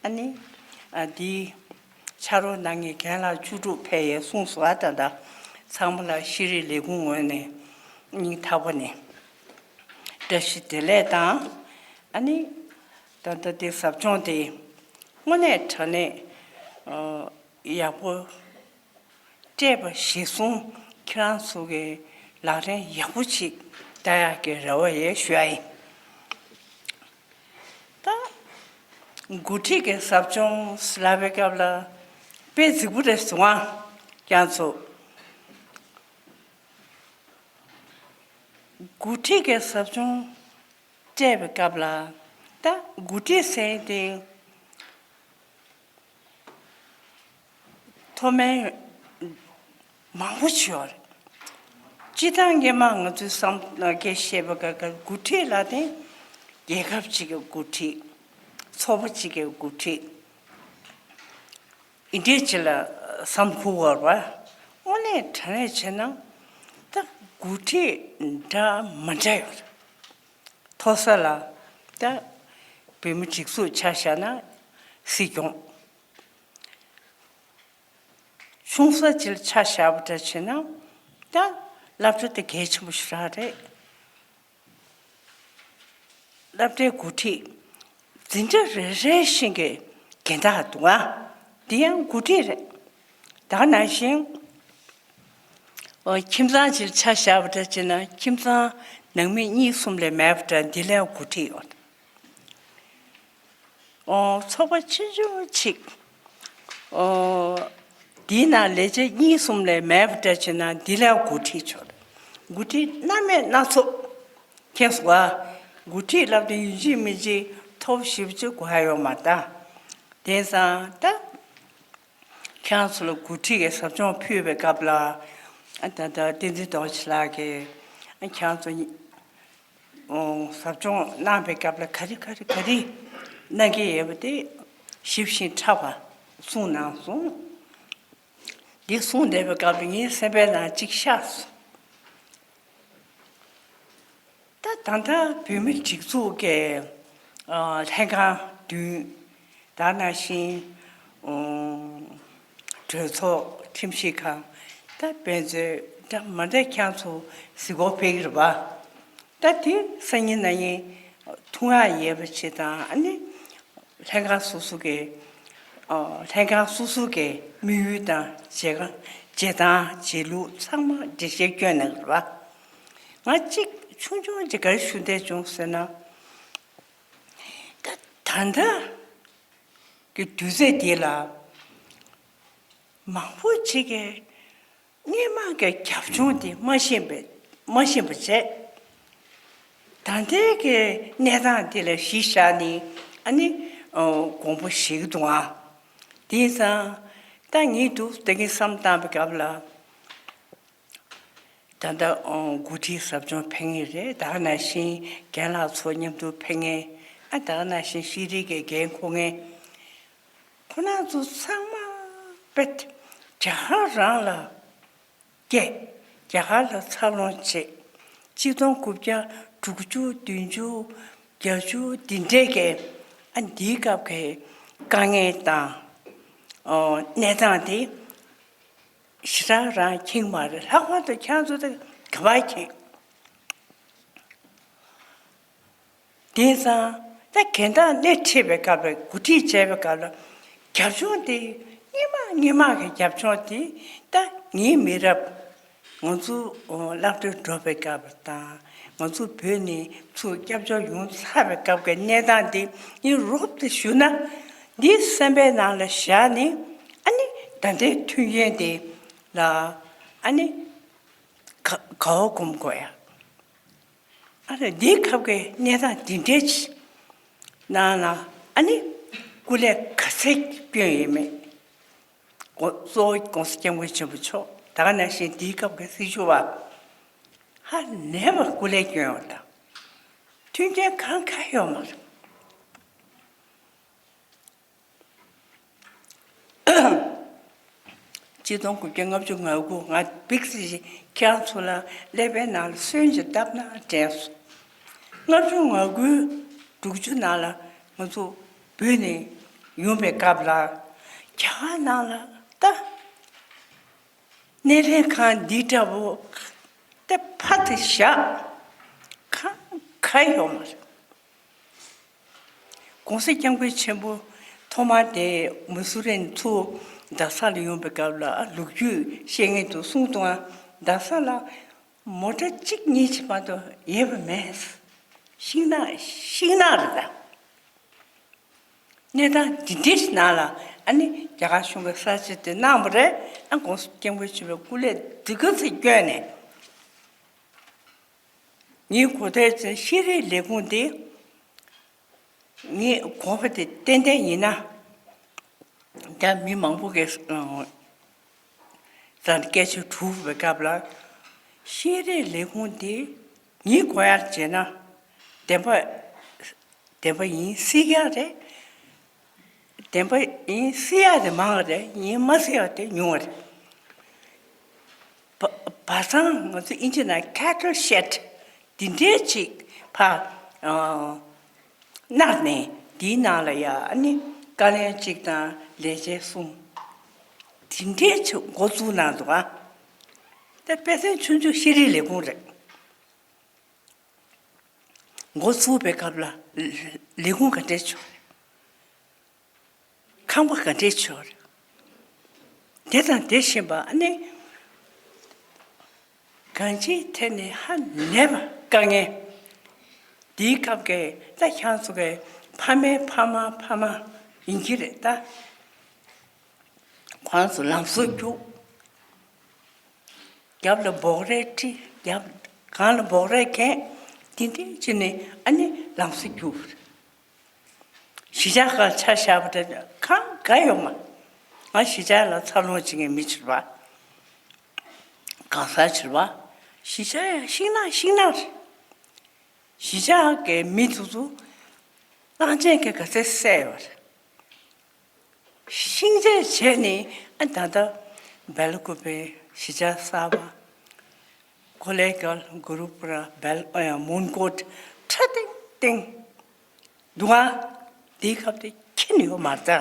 ཨ་ནི་ཨ་འདི་ཕྱག་རོགས་གནང་མཁན་རྒན་ལགས་བཅུ་དྲུག་ཕེབས་ཡས་གསུངས་སོང་། ཨ་ད་ད་ཚང་མ་ལ་ཤེས་རིག་ལས་ཁུངས་ངོས་ནས་སྙིང་ཐག་པ་ནས་བཀྲ་ཤིས་བདེ་ལེགས་དང་། ཨ་ནི་ད་ལྟ་དེ་ཟབ་སྦྱོང་དེ་དངོས་གནས་དྲང་གནས་ཨ་ཡག་པོ་སྤྲད་པ་གཞིར་བཟུང་ཁྱེད་རང་ཚོ་གི་ལག་ལེན་ཡག་པོ་ཅིག་བསྟར་ཡག་གི་རེ་བ་ཡོད་ཞུ་ཡ་ཡིན། ད་འགོ་ཁྲིད་ཀྱི་ཟབ་སྦྱོང་ལབ་པའི་སྐབས་ལ་དཔེ་རྫིག་པོ་རེད་བཟུང་ཨ། ཁྱེད་རང་ཚོ་འགོ་ཁྲིད་ཀྱི་ཟབ་སྦྱོང་སྤྲད་པའི་སྐབས་ལ་ད་འགོ་ཁྲིད་ཟེར་དེ་མཐོ་དམན་མང་པོ་ཅིག་ཡོད་རེད། སྤྱིར་བཏང་སྔོན་མ་ང་ཚོས་བསམ་གྱི་བཤད་པ་ག་ག་འགོ་ཁྲིད་ལབ་དེ་རྒྱལ་ཁབ་ཅིག་གི་འགོ་ཁྲིད། ཚོགས་པ་ཅིག་གི་འགོ་ཁྲིད། འདི་འདྲའི་ཅིག་ལ་བསམ་དགོས་པ་རེད་པ། དངོས་གནས་དྲང་གནས་བྱས་ན་ད་འགོ་ཁྲིད་འདྲ་མི་འདྲ་ཡོད་རེད། མཐོ་ས་ལ་ད་བོད་མི་སྒྲིག་འཛུགས་ཆ་བཞག་ན་སྲིད་སྐྱོང་། ཆུང་ས་ཅིག་ལ་ཆ་བཞག་པ་འདྲ་བྱས་ན་ད་སློབ་གྲྭ་དེ་གལ་ཆེན་པོ་ཞེ་དྲག་རེད། སློབ་གྲྭའི་འགོ་ཁྲིད་འཛིན་གྲྭ་རེ་རེ་བཞིན་གྱི་འགན་བདག་འདུག་ཨ། འདི་ཡང་འགོ་ཁྲིད་རེད། ད་ག་ནང་བཞིན་ཨོ་ཁྱིམ་ཚང་ཅིག་ཆ་བཞག་པ་འདྲ་བྱས་ན་ཁྱིམ་ཚང་ནང་མི་གཉིས་གསུམ་ལས་མེད་པ་འདྲ་འདི་ལ་འགོ་ཁྲིད་ཡོད། ཨོ་ཚོགས་པ་ཆུང་ཆུང་ཅིག་ཨོ་འདིའི་ནང་ལས་བྱེད་གཉིས་གསུམ་ལས་མེད་པ་འདྲ་བྱས་ན་འདི་ལ་འགོ་ཁྲིད་ཆོག་འགོ་ཁྲིད་སྣ་མེད་སྣ་ཚོགས། མཁྱེན་སོང་ཨ། འགོ་ཁྲིད་ལབ་དུས་ཡིན་གཅིག་མིན་གཅིག་ཐོབ་ཞིབ་ཅིག་དགོས་ཡ་ཡོད་མ་རེད་ད། དེང་སང་ད་ཁྱེད་རང་ཚོ་ལ་འགོ་ཁྲིད་ཀྱི་ཟབ་སྦྱོང་ཕུལ་བའི་སྐབས་ལ་ཨ་ད་ད་བསྟན་འཛིན་རྡོ་རྗེ་ལགས་ཀྱིས་ཨ་ཁྱེད་རང་ཚོ་ཨོ་ཟབ་སྦྱོང་གནང་བའི་སྐབས་ལ་ག་རེ་ག་རེ་ག་རེ་གནང་གི་ཡོད་པ་དེ་ཞིབ་ཅིང་ཕྲ་བ་གསུངས་གནང་སོང་། འདི་གསུངས་བསྡད་པའི་སྐབས་ལ་ངའི་སེམས་པའི་ནང་གཅིག་ཤར་སོང་། ད་ད་ལྟ་བོད་མི་སྒྲིག་འཛུགས་ཀྱི་ཨ་ལྷན་ཁང་བདུན། ད་ནང་བཞིན་ཨོ་གྲོས་ཚོགས་ཁྲིམས་ཞིབ་ཁང་། ད་དཔེ་མཛོད་འདྲ་མི་འདྲ་ཁྱེད་ཚོ་གཟིགས་སྐོར་ཕེབས་ཀྱི་རེད་པ། ད་དེ་སང་ཉིན་གནངས་ཉིན་ཐུག་ཡག་ཡོད་པ་ཅིག་དང་ཨ་ནི། ལྷན་ཁང་སོ་སོ་གི་ཨ་ལྷན་ཁང་སོ་སོ་གི་དམིགས་ཡུལ་དང་བྱེད་སྒང་བྱེད་སྟངས་བྱེད་ལུགས་ཚང་མ་འགྲེལ་བཤད་སྐྱོན་གནང་གི་རེད་པ། ང་གཅིག་ཆུང་ཆུང་ཅིག་ག་རེ་ཞུ་འདོད་བྱུང་ཟེར་ན། ད་ད་ལྟ་གི་དུས་ཚོད་འདི་ལ་མང་པོ་ཅིག་གིས་སྔོན་མ་གི་རྒྱབ་ལྗོངས་དེ་མ་ཤེས་པའི་མ་ཤེས་པ་བྱས། ད་ལྟའི་གི་གནས་སྟངས་དེ་ལ་གཞི་བཞག་ནས་ཨ་ནི་ཨོ་དགོངས་པ་བཞེས་ཀྱི་འདུག་ཨ། དེང་སང་ད་ངས་འདུག་དེ་གི་བསམ་བཏང་བའི་སྐབས་ལ། ད་ལྟ་ཨོ་འགོ་ཁྲིད་ཟབ་སྦྱོང་ཕེབས་མཁན་རེད། ད་ག་ནང་བཞིན་རྒན་ལགས་ཚོ་མཉམ་དུ་ཕེབས་མཁན། ཨ་ད་ག་ནང་བཞིན་ཤེས་རིག་གི་འགན་འཁུར་མཁན། ཁོ་རང་ཚོ་ཚང་མ་དཔེ་རྒྱ་གར་རང་ལ་སྐྱེས། རྒྱ་གར་ལ་འཚར་ལོངས་བྱས། ཆིག་སྟོང་དགུ་བརྒྱ་དྲུག་ཅུ་བདུན་ཅུ་བརྒྱད་ཅུ་འདི་འདྲའི་གི་ཨ་འདིའི་སྐབས་ཀྱི་དཀའ་ངལ་དང་ཨོ་གནས་སྟངས་དེ་ཞེ་དྲག་རང་མཁྱེན་མ་རེད། ལྷག་པར་དུ་ཁྱེད་ཚོ་དེ་ག་པར་མཁྱེན། དེང་སང་ད་རྒན་བདག་སྣེ་ཁྲིད་པའི་སྐབས་ལ་འགོ་ཁྲིད་བྱས་པའི་སྐབས་ལ་རྒྱབ་ལྗོངས་དེ་སྔོན་མ་སྔོན་མ་གི་རྒྱབ་ལྗོངས་དེ་ད་ངའི་མི་རབས་ང་ཚོ་སློབ་གྲྭར་འགྲོ་བའི་སྐབས་དང་ ང་ཚོ་བོད་ནས་ཚུར་སྐྱབས་བཅོལ་ཡོང་ཚར་བའི་སྐབས་ཀྱི་གནས་སྟངས་འདི་ངས་རོབ་ཏུ་ཞུ་ན། འདི་སེམས་པའི་ནང་ལ་བཞག་ནས། ཨ་ནི་ད་ལྟའི་མཐུན་རྐྱེན་དེ་ལ་ཨ་ནི་ག་ག་བ་སྒོམ་དགོས་ཡ། ཨ་རེ། འདིའི་སྐབས་ཀྱི་གནས་སྟངས་འདི་འདྲའི་ཆེ་ནང་ལ་ཨ་ནི་སྐུ་ལས་ག་ཚད་སྐྱོན་ཡོད་མེད། གོ་གཙོ་བོ་༸གོང་ས་༸སྐྱབས་མགོན་ཆེན་པོ་མཆོག་ད་ག་ནང་བཞིན་འདིའི་སྐབས་ཀྱི་སྲི་ཞུ་བ་ཧ་ལས་པ་སྐུ་ལས་སྐྱོན་ཡོད་དང་། མཐུན་རྐྱེན་གང་ག་ཡོད་མ་རེད། ཆིག་སྟོང་དགུ་བརྒྱ་ལྔ་བཅུ་ང་དགུ། ང་བིག་སི་ཞིག་ཁྱེད་རང་ཚོ་ལ་ཀླད་པའི་ནང་ལ་སོན་ཅིག་བཏབ་ན་དྲན་སོང་། ལྔ་བཅུ་ང་དགུའི་དྲུག་ཅུ་ནང་ལ་ང་ཚོ་བོད་ནས་ཡོང་པའི་སྐབས་ལ་རྒྱ་གར་ནང་ལ་ད་སྣེ་ལེན་ཁང་འདི་འདྲ་བོ་ད་ཕ་དེ་བཞག་གང་ག་ཡོད་མ་རེད། ༸གོང་ས་༸སྐྱབས་མགོན་ཆེན་པོ་ཐོག་མར་དེ་མ་སུ་རི་ནས་ཚུར་རྡ་ས་ལ་ཡོང་པའི་སྐབས་ལ་ལོ་རྒྱུས་བཤད་མཁན་དུ་གསུངས་འདུག་ཨ། རྡ་ས་ལ་མོ་ཊ་གཅིག་གཉིས་ཅིག་མ་གཏོགས་ཡོད་པ་མེད། ཤིང་ནགས་ཤིང་ནགས་རེད་ད། གནས་སྟངས་འདི་འདྲའི་ནང་ལ་ཨ་ནི་རྒྱ་གར་གཞུང་གིས་གསར་བརྗེ་དེ་གནང་བ་རེད། ཨ་༸གོང་ས་༸སྐྱབས་མགོན་ཆེན་པོས་སྐུ་ལས་འདི་ག་ཚོད་བསྐྱོན་ནས། ངའི་གོ་ཐོས་ཚེ་ཤེས་རིག་ལས་ཁུངས་དེ་ངའི་གོ་བ་དེ་ཏན་ཏན་ཡིན་ན། ད་མི་མང་པོ་གིས་ཨ་ཙང་སྐད་ཆ་དྲུག་པའི་སྐབས་ལ། ཤེས་རིག་ལས་ཁུངས་དེ་ངའི་གོ་ཡར་བྱས་ན་བདེན་པ་བདེན་པ་ཡིན་སྲིད་ཀྱི་རེད། བདེན་པ་ཡིན་སྲིད་ཡ་དེ་མང་བ་རེད། ཡིན་མ་སྲིད་ཡ་དེ་ཉུང་བ་རེད། བ་བ་ཚང་ང་ཚོ་ཨིན་ཇི་ནང་cattle shed འདི་འདྲའི་ཅིག་ཕ་ཨ་མནར་ནས་འདིའི་ནང་ལ་ཡ་ཨ་ནི་བཀའ་བློན་གཅིག་དང་ལས་བྱེད་གསུམ་འདི་འདྲའི་ཅིག་འགོ་བཙུགས་གནང་འདུག་ཨ། དེ་དཔེ་མཚོན་ཆུང་ཆུང་ཤེས་རིག་ལས་ཁུངས་རེད། འགོ་ཚུགས་པའི་སྐབས་ལ་ལས་ཁུངས་ག་འདྲས་བྱུང་རེད། ཁང་པ་ག་འདྲས་བྱུང་རེད། དེ་དང་དེ་བཞིན་པ་ཨ་ནི་གང་ཅིའི་ཐད་ནས་ཧ་ལས་པ་དཀའ་ངལ། དེའི་སྐབས་ཀྱི་ད་ཁྱེད་ཚོ་གི་ཕ་མའི་ཕ་མ་ཕ་མ་ཡིན་གྱི་རེད་ད། ཁོང་ཚོ་ལམ་སང་རྒྱུགས། རྒྱབ་ལ་འབོག་རལ་དཀྲི། རྒྱབ་གང་ལ་འབོག་རལ་གན། དེ་འདྲས་བྱས་ནས་ཨ་ནི་ལམ་སང་རྒྱུགས། གཞིས་ཆགས་ཁག་ཆ་བཞག་པ་དེ་གང་ག་ཡོད་མ། ང་གཞིས་ཆགས་ལ་འཚར་ལོངས་བྱེད་མཁན་མི་བྱེད་པ། གང་ཟག་བྱེད་པ། གཞིས་ཆགས་ཡང་ཤིང་ནགས་ཤིང་ནགས་རེད། གཞིས་ཆགས་ཀྱི་མི་དེ་ཚོ་གླང་ཆེན་གྱིས་ག་ཚད་བསད་ཡོད་རེད། ཤིང་ཆས་བྱས་ནས་ཨ་ད་ལྟ་སྦེལ་ཀོབ་པའི་གཞིས་ཆགས་གསར་པ། ཀོ་ལེ་གལ་གུ་རུ་པུ་ར་སྦེལ་ཨ་ཡ་མོན་གྷོ་ཁྲ་ཏིང་ཏིང་འདུག་ཨ། དེའི་སྐབས་དེ་ཁྱེར་ནས་ཡོད་མ་རེད་ད།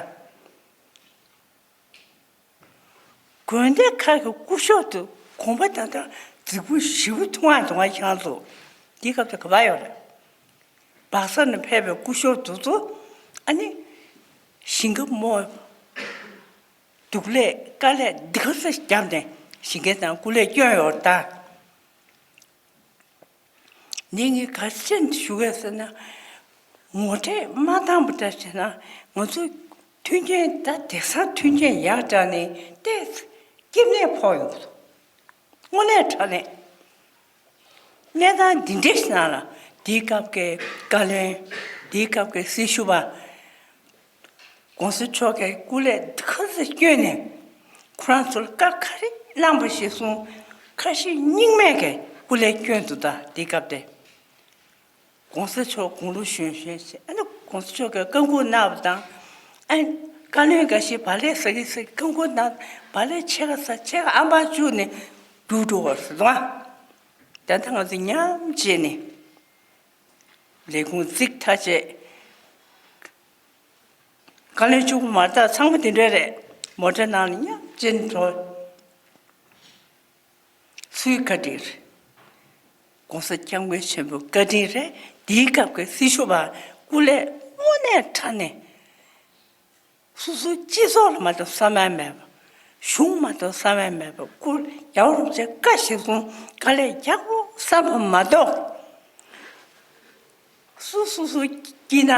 དགོན་སྡེ་ཁག་གི་སྐུ་ཞབས་དེ་གོམ་པ་ད་ལྟ་རྫིག་པོ་ཞེ་པོ་མཐོང་ཡ་འདུག་ཨ། ཁྱེད་རང་ཚོ་དེའི་སྐབས་དེ་ག་པར་ཡོད་རེད། སྦག་ས་ནས་ཕེབས་པའི་སྐུ་ཞབས་དེ་ཚོ་ཨ་ནི་ཞིང་ཁ་རྨོ། སྡུག་ལས་དཀའ་ལས་འདི་ག་ཚོད་བརྒྱབ་ནས་ཞིང་ཁའི་ནང་སྐུ་ལས་བསྐྱོན་ཡོད་ད། འདི་ངས་ག་ཅི་ཞུ་གས་ཟེར་ན། ངོ་སྤྲོད་མ་བཏང་བ་འདྲ་བྱས་ན་ང་ཚོ་མཐུན་རྐྱེན་ད་དེང་སང་མཐུན་རྐྱེན་ཡག་དྲགས་ནས་ཏོག་ཙམ་སྐྱིད་གནས་ཕོག་ཡོང་གི་འདུག་དངོས་གནས་དྲང་གནས། གནས་སྟངས་འདི་འདྲའི་ནང་ལ་དེའི་སྐབས་ཀྱི་བཀའ་བློན། དེའི་སྐབས་ཀྱི་སྲི་ཞུ་བ། ༸གོང་ས་མཆོག་གིས་སྐུ་ལས་ག་ཚོད་བསྐྱོན་ནས་ཁོ་རང་ཚོར་བཀའ་ག་རེ་གནང་བ་ཞིག་གསུང་། ཁ་ཞེ་གཉིས་མེད་ཀྱིས་སྐུ་ལས་བསྐྱོན་འདུག་ད་དེའི་སྐབས་དེ། ༸གོང་ས་མཆོག་དགུང་ལོ་གཞོན་གཞོན་ཞིག་ཨ་ནི་༸གོང་ས་མཆོག་གིས་བཀའ་འགུག་གནང་བ་དང་། ཨ་ནི་བཀའ་བློན་འགའ་ཤས་བག་ལེབ་ཟ་གི་ཟ་གི་བཀའ་འགུག་གནང་། བག་ལེབ་ཕྱེད་ཀ་ཟ། ཕྱེད་ཀ་ཨམ་ཕྲག་བཅུག་ནས་རྒྱུགས་འགྲོ་བ་རེད་ད། ད་ལྟ་ང་ཚོ་མཉམ་བྱས་ནས་ལས་ཁུངས་བརྩིགས་ཐག་བཅད། བཀའ་བློན་གཅིག་པུ་མ་རེད་ད། ཚང་མ་དེ་འདྲ་རེད། མོ་ཊ་ནང་ལ་མཉམ་བྱས་ནས་འགྲོ། སུའི་བཀའ་དྲིན་རེད། ༸གོང་ས་༸སྐྱབས་མགོན་ཆེན་པོའི་བཀའ་དྲིན་རེད། དེའི་སྐབས་ཀྱི་སྲི་ཞུ་བ་སྐུ་ལས་དངོས་གནས་དྲང་གནས། སོ་སོའི་སྤྱི་ཚོགས་ལ་མ་གཏོགས་བསམ་ཡ་མེད་པ། གཞུང་མ་གཏོགས་བསམ་ཡ་མེད་པ། སྐུ་རྒྱལ་བ་རིན་པོ་ཆེ་བཀའ་བཞིན་སོང་། དཀའ་ལས་རྒྱག་དགོས་བསམ་པ་མ་གཏོགས། སུ་སུ་སུ་སྐྱིད་ན་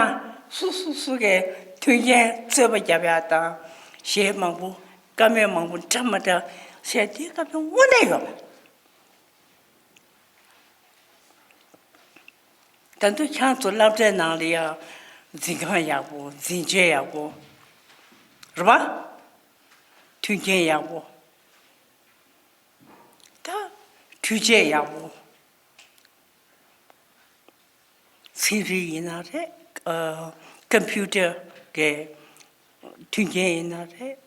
སུ་སུ་སུ་གི་མཐུན་རྐྱེན་རྩོད་པ་རྒྱབ་ཡག་དང་གཞས་མང་པོ་བཀའ་མོལ་མང་པོ་འདྲ་མ་འདྲ་བཤད་དེ་སྐབས་དེ་དངོས་གནས་ཡོད་པ། ད་དུང་ཁྱེད་ཚོ་སློབ་གྲྭའི་ནང་ལ་ཡང་འཛིན་ཁང་ཡག་པོ་འཛིན་ཆས་ཡག་པོ་རེད་པ། མཐུན་རྐྱེན་ཡག་པོ། ད་འཕྲུལ་ཆས་ཡག་པོ། ཚན་རིག་ཡིན་ན་རེད། ཨ། ཀམ་པུ་ཊར་གི་མཐུན་རྐྱེན་ཡིན་ན་རེད།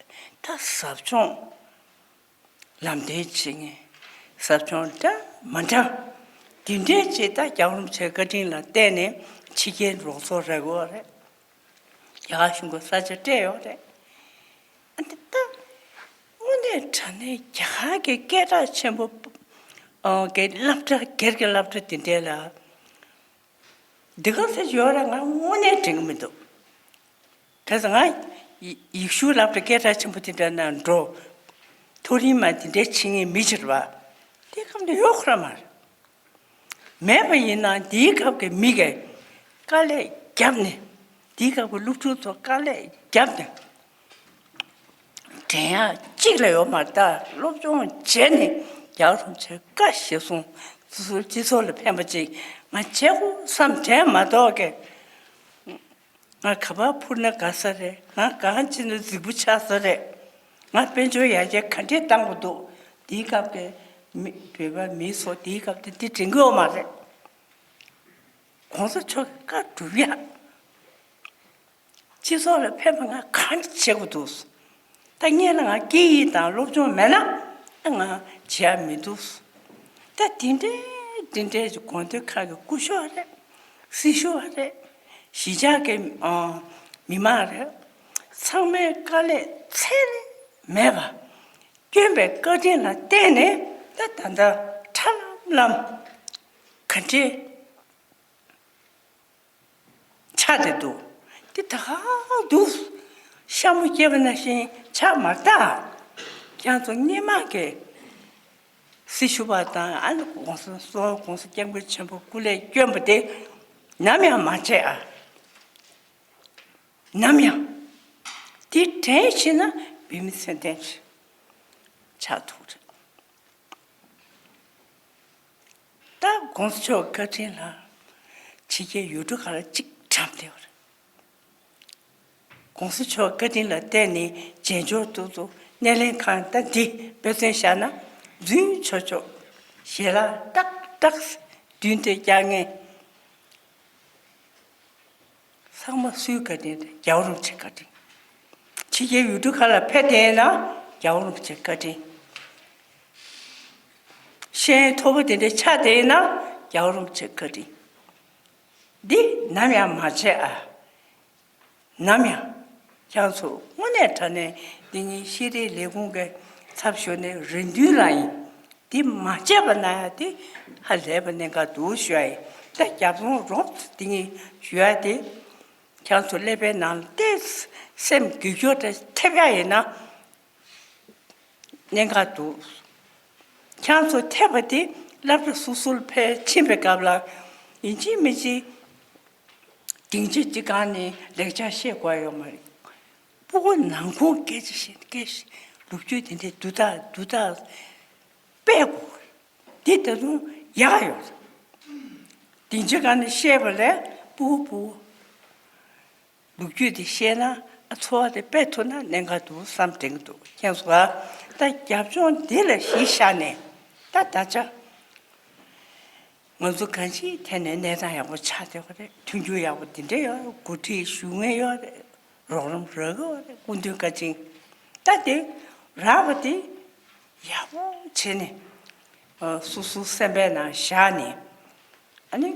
ད་ཟབ་སྦྱོང་ལམ་སྟོན་བྱེད་མཁན། ཟབ་སྦྱོང་འདྲ་མ་འདྲ་དེ་འདྲའི་ཅིག་ད་རྒྱལ་བ་རིན་པོ་ཆེའི་བཀའ་དྲིན་ལ་བརྟེན་ནས་ཕྱི་རྒྱལ་རོགས་ཚོགས་རེ་དགོས་རེད། རྒྱ་གར་གཞུང་གི་ས་ཆ་སྤྲད་ཡོད་རེད། ཨ་འདི་ལྟ། དངོས་གནས་དྲང་གནས་རྒྱ་གར་གྱི་སྐད་གྲགས་ཆེན་པོ་ཨ་གི་སློབ་གྲྭ་སྒེར་གྱི་སློབ་གྲྭ་དེ་འདྲས་ལ་འདི་ག་ས་ཡོད་ར་ང་དངོས་གནས་དྲན་གྱི་མི་འདུག་གལ་སྲིད་ང་ཡི་ཡེ་ཤུ་སློབ་གྲྭ་སྐད་གྲགས་ཆེན་པོ་དེ་འདྲ་ན་འགྲོ། མཐོ་རིམ་མ་དེ་འདྲའི་ཕྱི་ངའི་མི་ཕྱིར་བ། དེ་སྐབས་འདི་ཡོད་ཁོ་ར་མ་རེད། མེད་པ་ཡིན་ན་དེའི་སྐབས་ཀྱི་མི་གས་དཀའ་ལས་བརྒྱབ་ནས་དེའི་སྐབས་ཀྱི་སློབ་ཕྲུག་ཚོ་དཀའ་ལས་བརྒྱབ་ནས་དྲན་ཡག་གཅིག་ལས་ཡོད་མ་རེད། ད་སློབ་སྦྱོང་བྱས་ནས་རྒྱལ་བ་རིན་པོ་ཆེ་བཀའ་གཞིར་བཟུང་སོ་སོའི་སྤྱི་ཚོགས་ལ་ཕན་པ་ཅིག་ང་བྱེད་དགོས་བསམ་དྲན་མ་གཏོགས་ཀྱི། ང་ག་པར་འཕུར་ན་དགའ་ས་རེད། ང་གང་བྱེད་ན་རྫིག་པོ་ཆགས་ས་རེད། ང་དཔལ་འབྱོར་ཡར་རྒྱས་ག་འདྲས་གཏང་དགོས་འདུག་དེའི་སྐབས་ཀྱི་མི་བོད་པ་མི་ཚོ་དེའི་སྐབས་དེ་དེ་དྲན་གྱི་ཡོད་མ་རེད། གོང་ས་མཆོག་གི་བཀའ་སྒྲུབ་ཡག་སྤྱི་ཚོགས་ལ་ཕན་པ་ང་གང་བྱེད་དགོས་འདུག་ད་སྔོན་ལ་ང་སྐད་ཡིག་དང་སློབ་སྦྱོང་མེད་ན་ང་བྱེད་ཡག་མི་འདུག་ད་དེ་འདྲའི་དེ་འདྲའི་གྱི་དགོངས་དོན་ཁག་གི་སྐུ་ཞབས་རེད། སྲི་ཞུ་བ་རེད། གཞིས་ཆགས་ཀྱི་ཨ་མི་མང་རེད། ཚང་མའི་དཀའ་ལས་ཚད་ལས་མེད་པ་བསྐྱོན་པའི་བཀའ་དྲིན་ལ་བརྟེན་ནས་ད་ད་ལྟ་ཁྲ་ལམ་ལམ་ག་འདྲའི་ཆགས་བསྡད་འདུག་དེ་ད་ག་འདུག་ཤ་མོ་སྐྱེས་པ་ནང་བཞིན་ཆགས་མ་ད། ཁྱེད་ཚོ་སྔོན་མ་གི་སྲི་ཞུ་བ་དང་ཨ་ནི་༸གོང་ས་༸གོང་ས་༸སྐྱབས་མགོན་ཆེན་པོ་སྐུ་ལས་བསྐྱོན་པ་དེ་ནམ་ཡང་མ་བརྗེད་ཨ། ནམ་ཡང་། དེ་དྲན་ཤེས་ན་བོད་མི་ཚེ་བརྟན་ཆགས་ཐུབ་རེད། ད་༸གོང་ས་མཆོག་བཀའ་དྲིན་ལ་ཕྱི་རྒྱལ་ཡུལ་གྲུ་ཁག་ལ་གཅིག་གྲམ་བསྡད་པ་རེད། ༸གོང་ས་མཆོག་བཀའ་དྲིན་ལ་བརྟེན་ནས་རྗེས་འཇོག་ཏུ་ཏུ་སྣེ་ལེན་ཁང་ད་འདི་དཔེ་མཚོན་བཞག་ན་རྫུན་ཆོག་ཆོག་ཞལ་ལག་ཏག་ཏག་མདུན་དུ་བཀྱག་མཁན། ཚང་མ་སུའི་བཀའ་དྲིན་རེད། རྒྱལ་བ་རིན་པོ་ཆེའི་བཀའ་དྲིན། ཕྱི་རྒྱལ་ཡུལ་གྲུ་ཁག་ལ་ཕེབས་བསྡད་ན་རྒྱལ་བ་རིན་པོ་ཆེའི་བཀའ་དྲིན། ཤེས་ཡོན་མཐོ་པོ་དེ་འདྲའི་ཆགས་བསྡད་ན་རྒྱལ་བ་རིན་པོ་ཆེའི་བཀའ་དྲིན། འདི་ནམ་ཡང་མ་བརྗེད་ཨ། ནམ་ཡང་། ཁྱེད་ཚོ་དངོས་གནས་དྲང་གནས་འདི་ངའི་ཤེས་རིག་ལས་ཁུངས་ཀྱི་ཚབ་ཞུས་ནས་རེ་འདུན་རང་ཡིན། འདི་མ་བརྗེད་པ་ན་ཡང་དེ་ཧ་ལས་པ་གནད་འགག་འདུག་ཞུ་ཡ་ཡིན། ད་རྒྱབ་ལྗོངས་རོབ་ཙམ་འདི་ངས་ཞུ་ཡ་དེ། ཁྱེད་ཚོ་ཀླད་པའི་ནང་ལ་ཏོག་ཙམ་སེམས་འགུལ་སྐྱོད་དེ་ཐེབས་ཡ་ཡིན་ན་གནད་འགག་འདུག་ཁྱེད་ཚོ་ཐེབས་པ་དེ་སློབ་གྲྭ་སོ་སོར་ཕེབས་ཕྱིན་པའི་སྐབས་ལ་ཡིན་གཅིག་མིན་གཅིག་སྡིངས་ཆ་གཅིག་སྒང་ནས་ལེགས་ཆ་བཤད་དགོས་ཡོད་མ་རེད། སྤུ་གུ་ནང་ཁོངས་སྐད་ཆ་བཤད་སྐད་ཆ་ལོ་རྒྱུས་དེ་འདྲའི་དུ་ཐག་དུ་ཐག་སྤེལ་དགོས། འདི་ད་དུང་ཡག་ཡོད་རེད། སྡིངས་ཆ་སྒང་ནས་བཤད་པ་ལས་སྤུ་གུ་སྤུ་གུ་ལོ་རྒྱུས་དེ་བཤད་ན་ཨ་འཚོ་བ་དེ་སྤེལ་ཐུབ་ན་གནད་འགག་འདུག་བསམ་དྲན་གྱི་འདུག་ཁྱེད་ཚོ་ད་རྒྱབ་ལྗོངས་འདི་ལ་གཞི་བཞག་ནས་ད་ད་ཆ། ང་ཚོ་གང་ཅིའི་ཐད་ནས་གནས་སྟངས་ཡག་པོ་ཆགས་བསྡད་པ་རེད། མཐུན་འགྱུར་ཡག་པོ་དེ་འདྲ་ཡོད་རེད། འགོ་ཁྲིད་ཞུ་མཁན་ཡོད་རེད། རོགས་རམ་རག་གི་ཡོད་རེད། སྐུ་མདུན་བཀའ་དྲིན། ད་དེ་རག་པ་དེ་ཡག་པོ་བྱས་ནས་ཨ་སོ་སོའི་སེམས་པའི་ནང་བཞག་ནས་ཨ་ནི་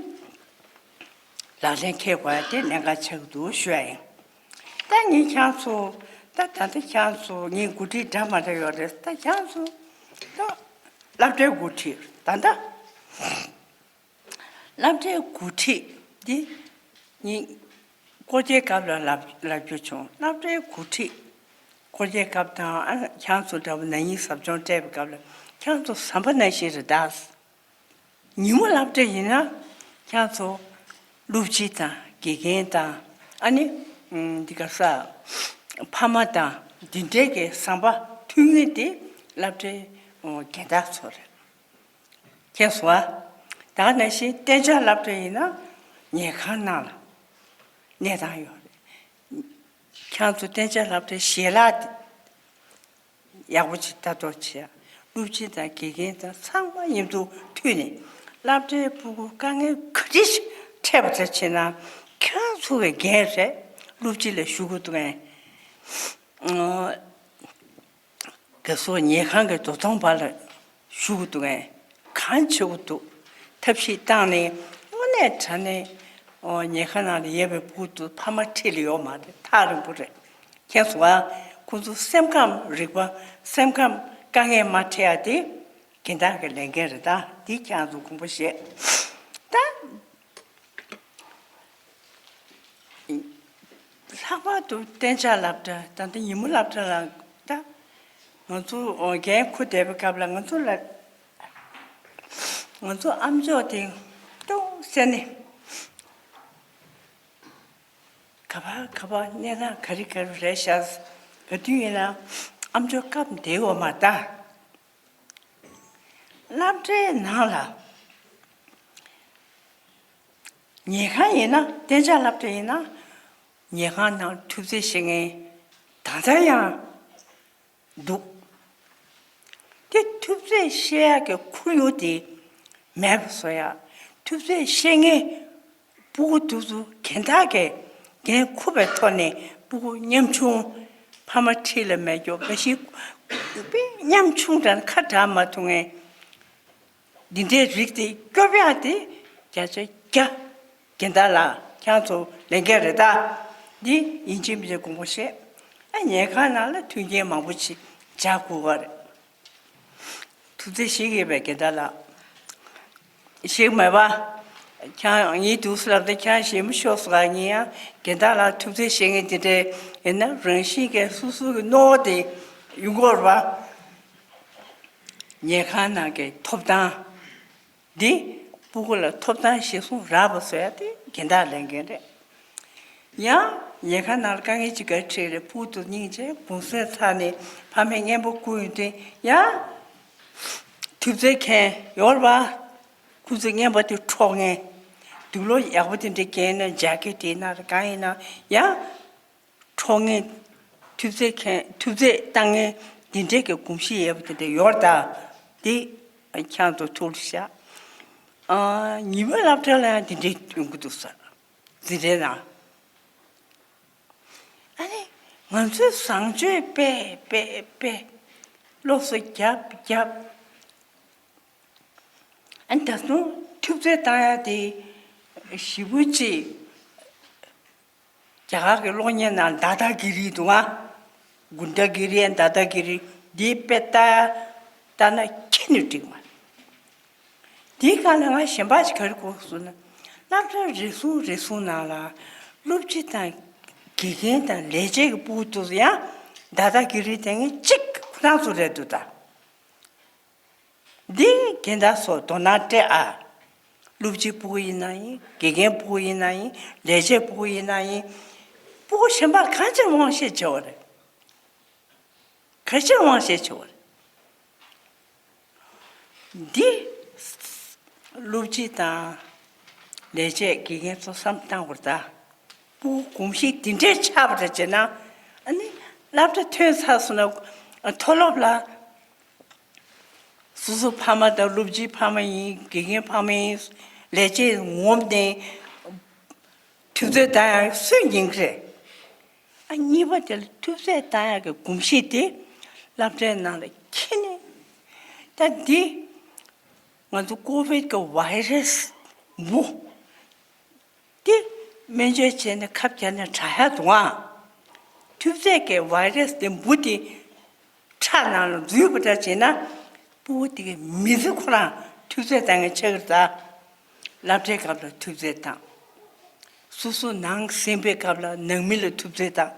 ལག་ལེན་འཁེལ་དགོས་ཡ་དེ་གནད་འགག་ཆགས་ཀྱི་འདུག་ཞུ་ཡ་ཡིན། ད་ངས་ཁྱེད་ཚོ་ད་ད་ལྟ་ཁྱེད་ཚོ་ངའི་འགོ་ཁྲིད་འདྲ་མ་འདྲ་ཡོད་རེད། ད་ཁྱེད་ཚོ་ད་སློབ་གྲྭའི་འགོ་ཁྲིད་ད་ལྟ། སློབ་གྲྭའི་འགོ་ཁྲིད་འདི་ངས་སྐོར་རྒྱའི་སྐབས་ལ་ལབ་ལབ་རྒྱུ་བྱུང་། སློབ་གྲྭའི་འགོ་ཁྲིད་སྐོར་རྒྱའི་སྐབས་དང་ཨ་ཁྱེད་ཚོ་འདྲ་བོ་ན་ནིང་ཟབ་སྦྱོང་སྤྲད་པའི་སྐབས་ལ་ཁྱེད་ཚོ་ཟམ་པ་ནང་བཞིན་རེད་ད། ཉིན་མོ་སློབ་གྲྭ་ཡིན་ན་ཁྱེད་ཚོ་ སློབ་སྤྱི་དང་དགེ་རྒན་དང་ཨ་ནི་འདི་ག་ས་ཕ་མ་དང་འདི་འདྲའི་གི་བསམ་པ་མཐུན་ངེས་དེ་སློབ་གྲྭའི་རྒན་བདག་ཚོ་རེད། མཁྱེན་སོང་ཨ། ད་ག་ནང་བཞིན་གཏན་འཇགས་སློབ་གྲྭ་ཡིན་ན་ཉལ་ཁང་ནང་ལ་གནས་སྟངས་ཡོད་རེད། ཁྱེད་ཚོ་གཏན་འཇགས་སློབ་གྲྭའི་ཞལ་ལག་དེ་ཡག་པོ་ཅིག་ལྟ་རྟོག་བྱེད། སློབ་སྤྱི་དང་དགེ་རྒན་དང་ཚང་མ་མཉམ་དུ་མཐུད་ནས་སློབ་གྲྭའི་ཕྲུ་གུ་དཀའ་ངལ་ག་རེ་ཞིག་འཕྲད་པ་འདྲ་བྱས་ན་ཁྱེད་ཚོ་གི་འགན་རེད། སློབ་སྤྱི་ལ་ཞུ་དགོས་འདུག་ཨེ། དགེ་སོགས་ཉལ་ཁང་གི་རྡོ་ཐོང་བར་ལ་བཞུགས་འདུག་ཨེ། གང་བྱེད་དགོས་འདུག་ཐབས་ཤེས་བཏང་ནས་དངོས་གནས་དྲང་གནས་ཨོ་ཉལ་ཁང་ནང་ལ་ཡོད་པའི་ཕྲུ་གུ་ཕ་མ་ཁྲིད་ལ་ཡོད་མ་རེད། ཐག་རིང་པོ་རེད། མཁྱེན་སོང་ཨ། ཁོང་ཚོ་སེམས་ཁམས་རིག་པ་སེམས་ཁམས་དཀའ་ངལ་མ་འཕྲད་ཡ་དེ་རྒན་བདག་གི་ལས་འགན་རེད། ད་འདི་ཁྱེད་ཚོ་དགོངས་པ་བཞེས། ད། ལྷག་པར་དུ་གཏན་འཇགས་སློབ་གྲྭ་ད་ལྟ་ཉིན་མོ་སློབ་གྲྭ་ལ་ད་ང་ཚོ་འགན་འཁུར་བསྡད་པའི་སྐབས་ལ་ང་ཚོ་ལ་ང་ཚོ་ཨ་མཆོག་དེ་ཏོག་ཙམ་ནས་ག་པར་ག་པར་གནས་སྟངས་ག་རེ་ག་རེ་རེད་ཤག་ག་དུས་ཡིན་ན་ཨ་མཆོག་སྐབས་འདིའི་འོག་མ་ད། སློབ་གྲྭའི་ནང་ལ་ཉལ་ཁང་ཡིན་ན་གཏན་འཇགས་སློབ་གྲྭ་ཡིན་ན་ཉལ་ཁང་ནང་ཐུབ་ཚོད་བཤད་མཁན་ད་ལྟ་ཡང་འདུག་དེ་ཐུབ་ཚོད་བཤད་ཡག་གི་ཁོར་ཡུག་དེ་མེད་པ་བཟོ་ཡག་ཐུབ་ཚོད་བཤད་མཁན་ཕྲུ་གུ་དེ་ཚོ་རྒན་བདག་གིས་འགན་འཁུར་བའི་ཐོག་ནས་ཕྲུ་གུ་ཉམ་ཆུང་ཕ་མ་ཁྲིད་ལ་མེད་རྒྱུ་འགའ་ཞིག་དཔེ་ཉམ་ཆུང་དྲགས་ནས་ཁ་གྲག་མ་ཐུབ་མཁན། འདི་འདྲའི་རིགས་དེ་སྐྱོབ་ཡག་དེ་བརྒྱ་ཆ་བརྒྱ་རྒན་བདག་ལགས་ཁྱེད་ཚོ་ལས་འགན་རེད་ད། འདི་ཡིན་གཅིག་མིན་གཅིག་དགོངས་པ་བཞེས། ཨ་ཉལ་ཁང་ནང་ལ་མཐུན་རྐྱེན་མང་པོ་ཞིག་སྦྱར་དགོས་པ་རེད། ཐུབ་ཚོད་བཤད་ཀྱི་ཡོད་པས་རྒན་བདག་ལགས། བཤད་ཀྱི་མེད་པ། ཁྱེད་ངའི་དུས་སུ་ལབ་སྟེ་ཁྱེད་ཞེ་མི་ཤོར་སོང་ང་། ཡིན་ཡང་རྒན་བདག་ལགས་ཐུབ་ཚོད་བཤད་མཁན་དེ་འདྲས་ཡིན་ན་རང་བཞིན་གྱིས་སོ་སོ་གི་རྣོ་བ་དེ་ཡོང་གི་ཡོད་རེད་པ། ཉལ་ཁང་ནང་གི་ཐོབ་ཐང་འདི་ཕྲུ་གུ་ལ་ཐོབ་ཐང་གཞིར་བཟུང་རག་པ་བཟོ་ཡ་དེ་རྒན་བདག་ལས་འགན་རེད། ཡང་ཉལ་ཁང་ནང་ལ་དཀའ་ངལ་ཅིག་ག་འཕྲད་རེད། ཕྲུ་གུ་དེ་སྙིང་རྗེ་གུང་སེང་ཚར་ནས་ཕ་མས་རྔན་པ་བསྐུར་ཡོང་དུས་ཡང་ཐུབ་ཚོད་མཁན་ཡོད་རེད་པ། ཁོ་ཚོས་རྔན་པ་དེ་འཕྲོག་མཁན། དུག་ལོག་ཡག་པོ་དེ་འདྲ་བརྒྱབ་ན་ཇེ་ཀེ་ཊི་ཡིན་ན་རེད་གང་ཡིན་ན་ཡང་། འཕྲོག་མཁན། ཐུབ་ཚོད་མཁན་ཐུབ་ཚོད་བཏང་མཁན་འདི་འདྲའི་གི་གོམས་གཤིས་ཡོད་པ་དེ་འདྲ་ཡོད་རེད་ད། འདི་ཁྱེད་ཚོ་ཐུགས་ལ་བཞག་ཨ། ཉི་མའི་སློབ་གྲྭ་ལ་ཡང་འདི་འདྲའི་ཡོང་གི་འདུག་ཟེར། འཛིན་གྲྭའི་ནང་། ཨ་ནི་ང་ཚོས་བཟང་སྤྱོད་སྤེལ་སྤེལ་སྤེལ། སློབ་གསོ་རྒྱབ་རྒྱབ། ཨ་ནི་ད་དུང་ཐུབ་ཚོད་བཏང་ཡ་དེ་ཞེ་པོ་ཅིག་རྒྱ་གར་གྱི་གློག་བརྙན་ནང་དཱ་དཱ་གི་རི་འདུག་ཨ། གུན་ཌ་གི་རི་ཡ་དཱ་དཱ་གི་རི་འདི་དཔེ་ལྟ་ལྟ་ན་ཁྱེད་ནི་འགྲིག་མ། འདིའི་སྒང་ལ་ང་ཞེན་པ་ཞིག་ག་རེ་གོ་སོང་ན། སློབ་གྲྭ་རེ་ཟུང་རེ་ཟུང་ནང་ལ་སློབ་སྤྱི་དང་དགེ་རྒན་དང་ལས་བྱེད་ཀྱི་ཕྲུ་གུ་དེ་ཚོ་ཡང་དཱ་དཱ་གི་རི་དེ་ངས་གཅིག་ཁོ་རང་ཚོ་རེད་འདུག་ད། འདི་རྒན་བདག་ཚོ་དོ་སྣང་སྤྲད་ཨ། སློབ་སྤྱི་ཕྲུ་གུ་ཡིན་ན་ཡིན། དགེ་རྒན་ཕྲུ་གུ་ཡིན་ན་ཡིན། ལས་བྱེད་ཕྲུ་གུ་ཡིན་ན་ཡིན། ཕྲུ་གུ་གཞན་པ་གང་ཅིར་དབང་ཤེད་ཆེ་བ་རེད། ག་ཅིར་དབང་ཤེད་ཆེ་བ་རེད། འདི་སློབ་སྤྱི་དང་ལས་བྱེད་དགེ་རྒན་ཚོ་བསམ་བློ་བཏང་དགོས་རེད་ད། ཕྲུ་གུ་གོམས་གཤིས་འདི་འདྲས་ཆགས་པ་རེད་བྱས་ན། ཨ་ནི་སློབ་གྲྭ་ཐོན་ཚར་སོང་ན་མཐོ་སློབ་ལ། སོ་སོ་ཕ་མ་དང་སློབ་སྤྱིའི་ཕ་མ་ཡིན། དགེ་རྒན་ཕ་མ་ཡིན། ལས་བྱེད་ངོམ་ནས་ཐུབ་ཚོད་བཏང་ཡག་སུས་ཉན་གི་རེད། ཨ་གཉིས་པ་དེ་ལ་ཐུབ་ཚོད་བཏང་ཡག་གི་གོམས་གཤིས་དེ་སློབ་གྲྭའི་ནང་ལ་ཁྱེར་ནས། ད་འདི་ང་ཚོ་ཀོ་བིད་ཀྱི་བྷའི་རེ་སི་འབུ། དེ་སྨན་བཅོས་བྱས་ནས་ཁབ་བརྒྱབ་ནས་དྲག་ཡག་འདུག་ཨ། ཐུབ་ཚོད་ཀྱི་བྷའི་རེ་སི་དེ་འབུ་དེ་ཁྲག་ནང་ལ་འཛུལ་བ་འདྲ་བྱས་ན། ཕྲུ་གུ་དེ་གའི་མི་ཚེ་ཁོ་རང་ཐུབ་ཚོད་བཏང་མཁན་ཆགས་ཀྱི་རེད་ད། སློབ་གྲྭའི་སྐབས་ལ་ཐུབ་ཚོད་བཏང་། སོ་སོ་ནང་ཟིན་པའི་སྐབས་ལ་ནང་མི་ལ་ཐུབ་ཚོད་བཏང་།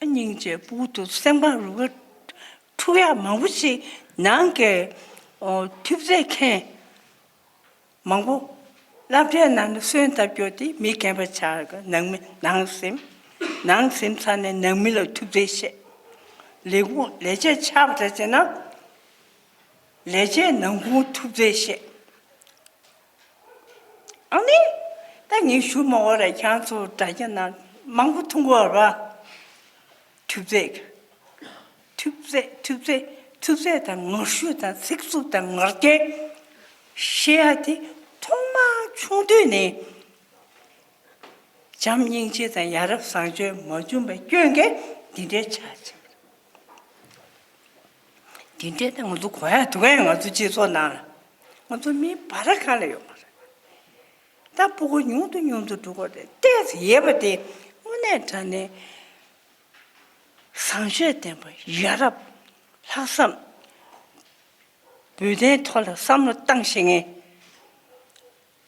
སྙིང་རྗེ། ཕྲུ་གུ་དེ་སེམས་ཁམས་རུས་པ་འཁྲུག་ཡག་མང་པོ་ཞིག་ནང་གི་ཨོ་ཐུབ་ཚོད་མཁན་མང་པོ་ སློབ་གྲྭའི་ནང་ལ་སོན་བཏབ་རྒྱུ་དེ་མི་རྒན་པ་ཆགས་ཀྱི་ནང་མི་ནང་སེམས། ནང་སེམས་ཚར་ནས་ནང་མི་ལ་ཐུབ་ཚོད་བཤད། ལས་ཁུངས་ལས་བྱེད་ཆགས་པ་འདྲ་བྱས་ན། ལས་བྱེད་ནང་ཁུངས་ཐུབ་ཚོད་བཤད། ཨ་ནི། ད་ངས་ཞུ་མ་འོ་ར་ཁྱང་ཚོ་དྲ་རྒྱ་ནང་མང་པོ་མཐོང་གི་ཡོད་རེད་པ། ཐུབ་ཚོད། ཐུབ་ཚོད་ཐུབ་ཚོད་ཐུབ་ཚོད་དང་ངར་ཤུགས་དང་ཚིག་རྩུབ་དང་ངར་སྐད་བཤད་ཡ་དེ་ཐོག་མ་ཆུང་དུས་ནས་བྱམས་སྙིང་རྗེ་དང་ཡ་རབས་བཟང་སྤྱོད་མ་བྱུང་བའི་སྐྱོན་གྱིས་འདི་འདྲའི་ཆགས་ཕྱིན། འདི་འདྲའི་ད་ང་ཚོ་གོ་ཡ་འདུག་གས། ང་ཚོ་སྤྱི་ཚོགས་ནང་ལ་ང་ཚོ་མི་བར་གང་ལ་ཡོད་མ་རེད། ད་སྤུ་གུ་ཉུང་དུ་ཉུང་དུ་འགྲོ་གི་རེད། ཏོག་ཙམ་ཡོད་པ་དེ་དངོས་གནས་དྲང་གནས་བཟང་སྤྱོད་ལྡན་པ། ཡ་རབས། ལྷག་བསམ། བོད་དོན་ཐོག་ལ་བསམ་བློ་བཏང་ཤེས་མཁན།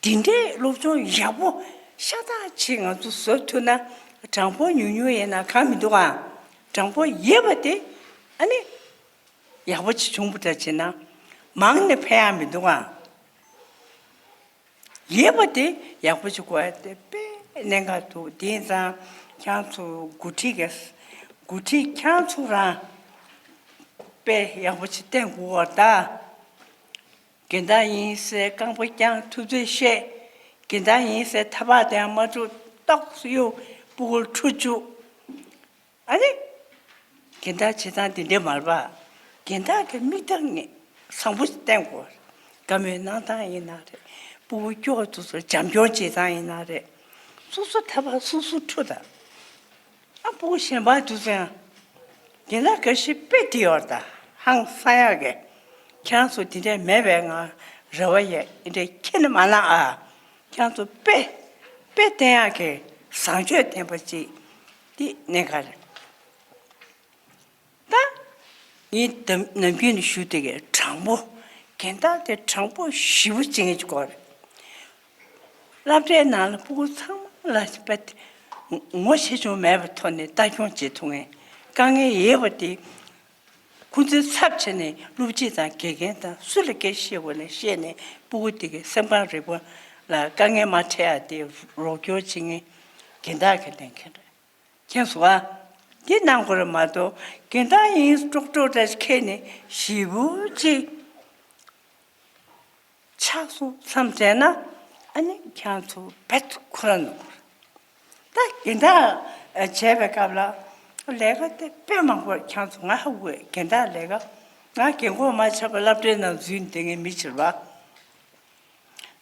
འདི་འདྲའི་སློབ་སྦྱོང་ཡག་པོ་ཤ་སྟག་ཅིག་ང་ཚོ་བཟོ་ཐུབ་ན། གྲངས་འབོར་ཉུང་ཉུང་ཡིན་ན་གང་མི་འདུག་ག། གྲངས་འབོར་ཡོད་པ་དེ་ཨ་ནི་ཡག་པོ་ཅིག་བྱུང་བ་འདྲ་བྱས་ན་མང་ནས་ཕན་ཡག་མི་འདུག་ག། ཡོད་པ་དེ་ཡག་པོ་ཅིག་དགོས་ཡ་དེ་དཔེ་གནད་འགག་འདུག། དེ་ཡིན་ཙང་ཁྱེད་ཚོ་འགོ་ཁྲིད་ཀྱི། འགོ་ཁྲིད་ཁྱེད་ཚོ་རང་དཔེ་ཡག་པོ་ཅིག་བསྟེན་དགོས་པ་ད། རྒན་བདག་ཡིན་ཟེར་རྐང་པ་བརྐྱངས་ཐུབ་ཚོད་བཤད། རྒན་བདག་ཡིན་ཟེར་ཐག་པ་དེ་ཡང་མ་འཁྲུ་ཏོག་གཡུག་སྤུ་གུར་འཁྲུ་བཅུག། ཨ་ནི། རྒན་བདག་བྱེད་སྟངས་དེ་འདྲ་མ་རེད་པ། རྒན་བདག་གི་མིག་ལྟ་ངན་བཟང་པོ་ཞིག་བསྟན་དགོས། བཀའ་མོལ་གནང་སྟངས་ཡིན་ན་རེད། སྤུ་གུ་སྐྱོ་བ་དེ་ཚོ་བྱམས་སྐྱོང་བྱེད་སྟངས་ཡིན་ན་རེད། སོ་སོ་ཐག་པ་སོ་སོ་འཁྲུ་དང་། ཨ་སྤུ་གུ་གཞན་པ་དུས་ཚོད་ཡང་། དེ་ལ་ག་ཤེད་དཔེ་དེ་ཡོད་ད་ཧང་སང་ཡག་གི། ཁྱེད་རང་ཚོ་དེ་འདྲས་མེད་པའི་ང་རེ་བ་ཡས་འདི་འདྲས་ཁྱེད་ནི་མ་གནང་ཨ། ཁྱེད་རང་ཚོ་དཔེ་དཔེ་བསྟན་ཡག་གི་བཟང་སྤྱོད་ལྡན་པ་ཅིག་དེ་གནད་འགག་རེད། ད་ངས་ནམ་རྒྱུན་ནས་ཞུ་བསྡད་ཀྱི་དྲང་པོ། རྒན་བདག་དེ་དྲང་པོ་ཞེ་པོ་ཅིག་ངེས་ཀྱི་སྐོར་རེད། སློབ་གྲྭའི་ནང་ལ་སྤུ་གུ་ཚང་མ་ལ་དཔེ་ངོ་ཆེ་ཆུང་མེད་པའི་ཐོག་ནས་ལྟ་སྐྱོང་བྱེད་ཐུབ་མཁན། དཀའ་ངལ་ཡོད་པ་དེ་ཁོང་ཚོའི་ཚབ་བྱས་ནས་སློབ་སྤྱི་དང་དགེ་རྒན་དང་སུ་ལ་སྐད་བཤད་དགོས་ན་བཤད་ནས་སྤུ་གུ་དེ་གའི་སེམས་ཁམས་རིག་པ་ལ་དཀའ་ངལ་མ་འཕྲད་ཡ་དེ་རོགས་སྐྱོར་བྱེད་མཁན་རྒན་བདག་གི་ལས་འགན་རེད། མཁྱེན་སོང་ཨ། འདི་གནང་དགོས་རེད་མ་གཏོགས་རྒན་བདག་ཡིན་ཀྲོག་ཀྲོག་འདྲ་ཁྱེར་ནས་ཞེ་པོ་ཅིག་ཆགས་སོང་བསམ་བྱས་ན། ཨ་ནི་ཁྱེད་ཚོ་བེད་ཁོ་ར་ནོར། ད་རྒན་བདག་བྱས་པའི་སྐབས་ལ་ལས་ཀ་དེ་དཔེ་མང་པོ་ཁྱེད་ཚོ་ང་ཧ་གོ་རྒན་བདག་ལས་ཀ། ང་རྒན་གོག་མ་ཆགས་པར་སློབ་གྲྭའི་ནང་འཛུལ་ནས་བསྡད་མཁན་མི་ཕྱིར་བ།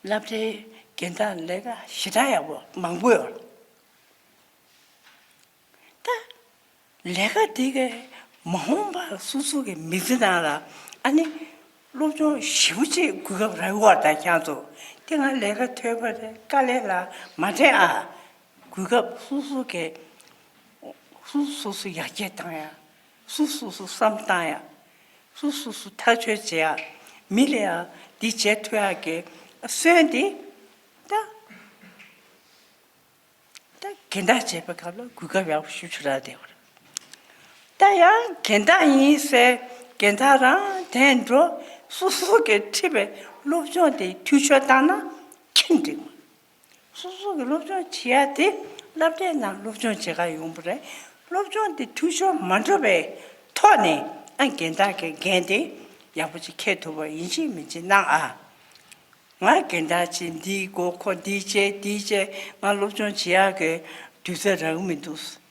སློབ་གྲྭའི་རྒན་བདག་ལས་ཀ་ཞེ་དྲག་ཡག་པོ་མང་པོ་ཡོད། ད་ལས་ཀ་དེ་གའི་མ་འོངས་པར་སོ་སོ་གི་མི་ཚེ་ནང་ལ་ཨ་ནི་སློབ་སྦྱོང་ཞེ་པོ་ཅིག་གོ་སྐབས་རག་གི་ཡོད་རེད། ད་ཁྱེད་ཚོ་དེ་སྔ་ལས་ཀ་ཐོས་པ་རེད། དཀའ་ལས་ལ་མ་འཕྲད་ཨ། གོ་སྐབས་སོ་སོ་གི་སོ་སོ་སོ་སོ་ཡར་རྒྱས་བཏང་ཡ། སོ་སོ་སོ་བསམ་བཏང་ཡ། སོ་སོ་སོ་ཐག་གཅོད་བྱེད་ཡ། མི་ལ་ཡ་འདི་བྱེད་ཐུབ་ཡ་གི་སོན་དེ་ད། ད་རྒན་བདག་བྱེད་པའི་སྐབས་ལ་གོ་སྐབས་ཡག་པོ་ཞེ་པོ་ཅིག་རག་བསྡད་ཡོད་རེད། ད་ཡང་རྒན་བདག་ཡིན་ཟེར་རྒན་བདག་རང་དེ་འགྲོ། སོ་སོ་གིས་ཁྲིད་པའི་སློབ་སྦྱོང་དེ་འཐུས་ཤོར་བཏང་ན་ཁྱེད་འགྲིག་མ། སོ་སོ་གིས་སློབ་སྦྱོང་བྱེད་ཡ་དེ་སློབ་གྲྭའི་ནང་སློབ་སྦྱོང་བྱེད་ག་ཡོང་བ་རེད། སློབ་སྦྱོང་དེ་འཐུས་ཤོར་མ་འགྲོ་བའི་ཐོག་ནས་ཨ་རྒན་བདག་གི་འགན་དེ་ཡག་པོ་ཅིག་འཁྱེར་ཐུབ་པ་ཡིན་གཅིག་མིན་གཅིག་གནང་ཨ། ང་རྒན་བདག་ཅིག་འདིའི་མགོ་ཁོ་འདིའི་ལྕེ་འདིའི་ལྕེ་ང་སློབ་སྦྱོང་བྱེད་ཡག་གི་དུས་ཚོད་རག་གི་མི་འདུག།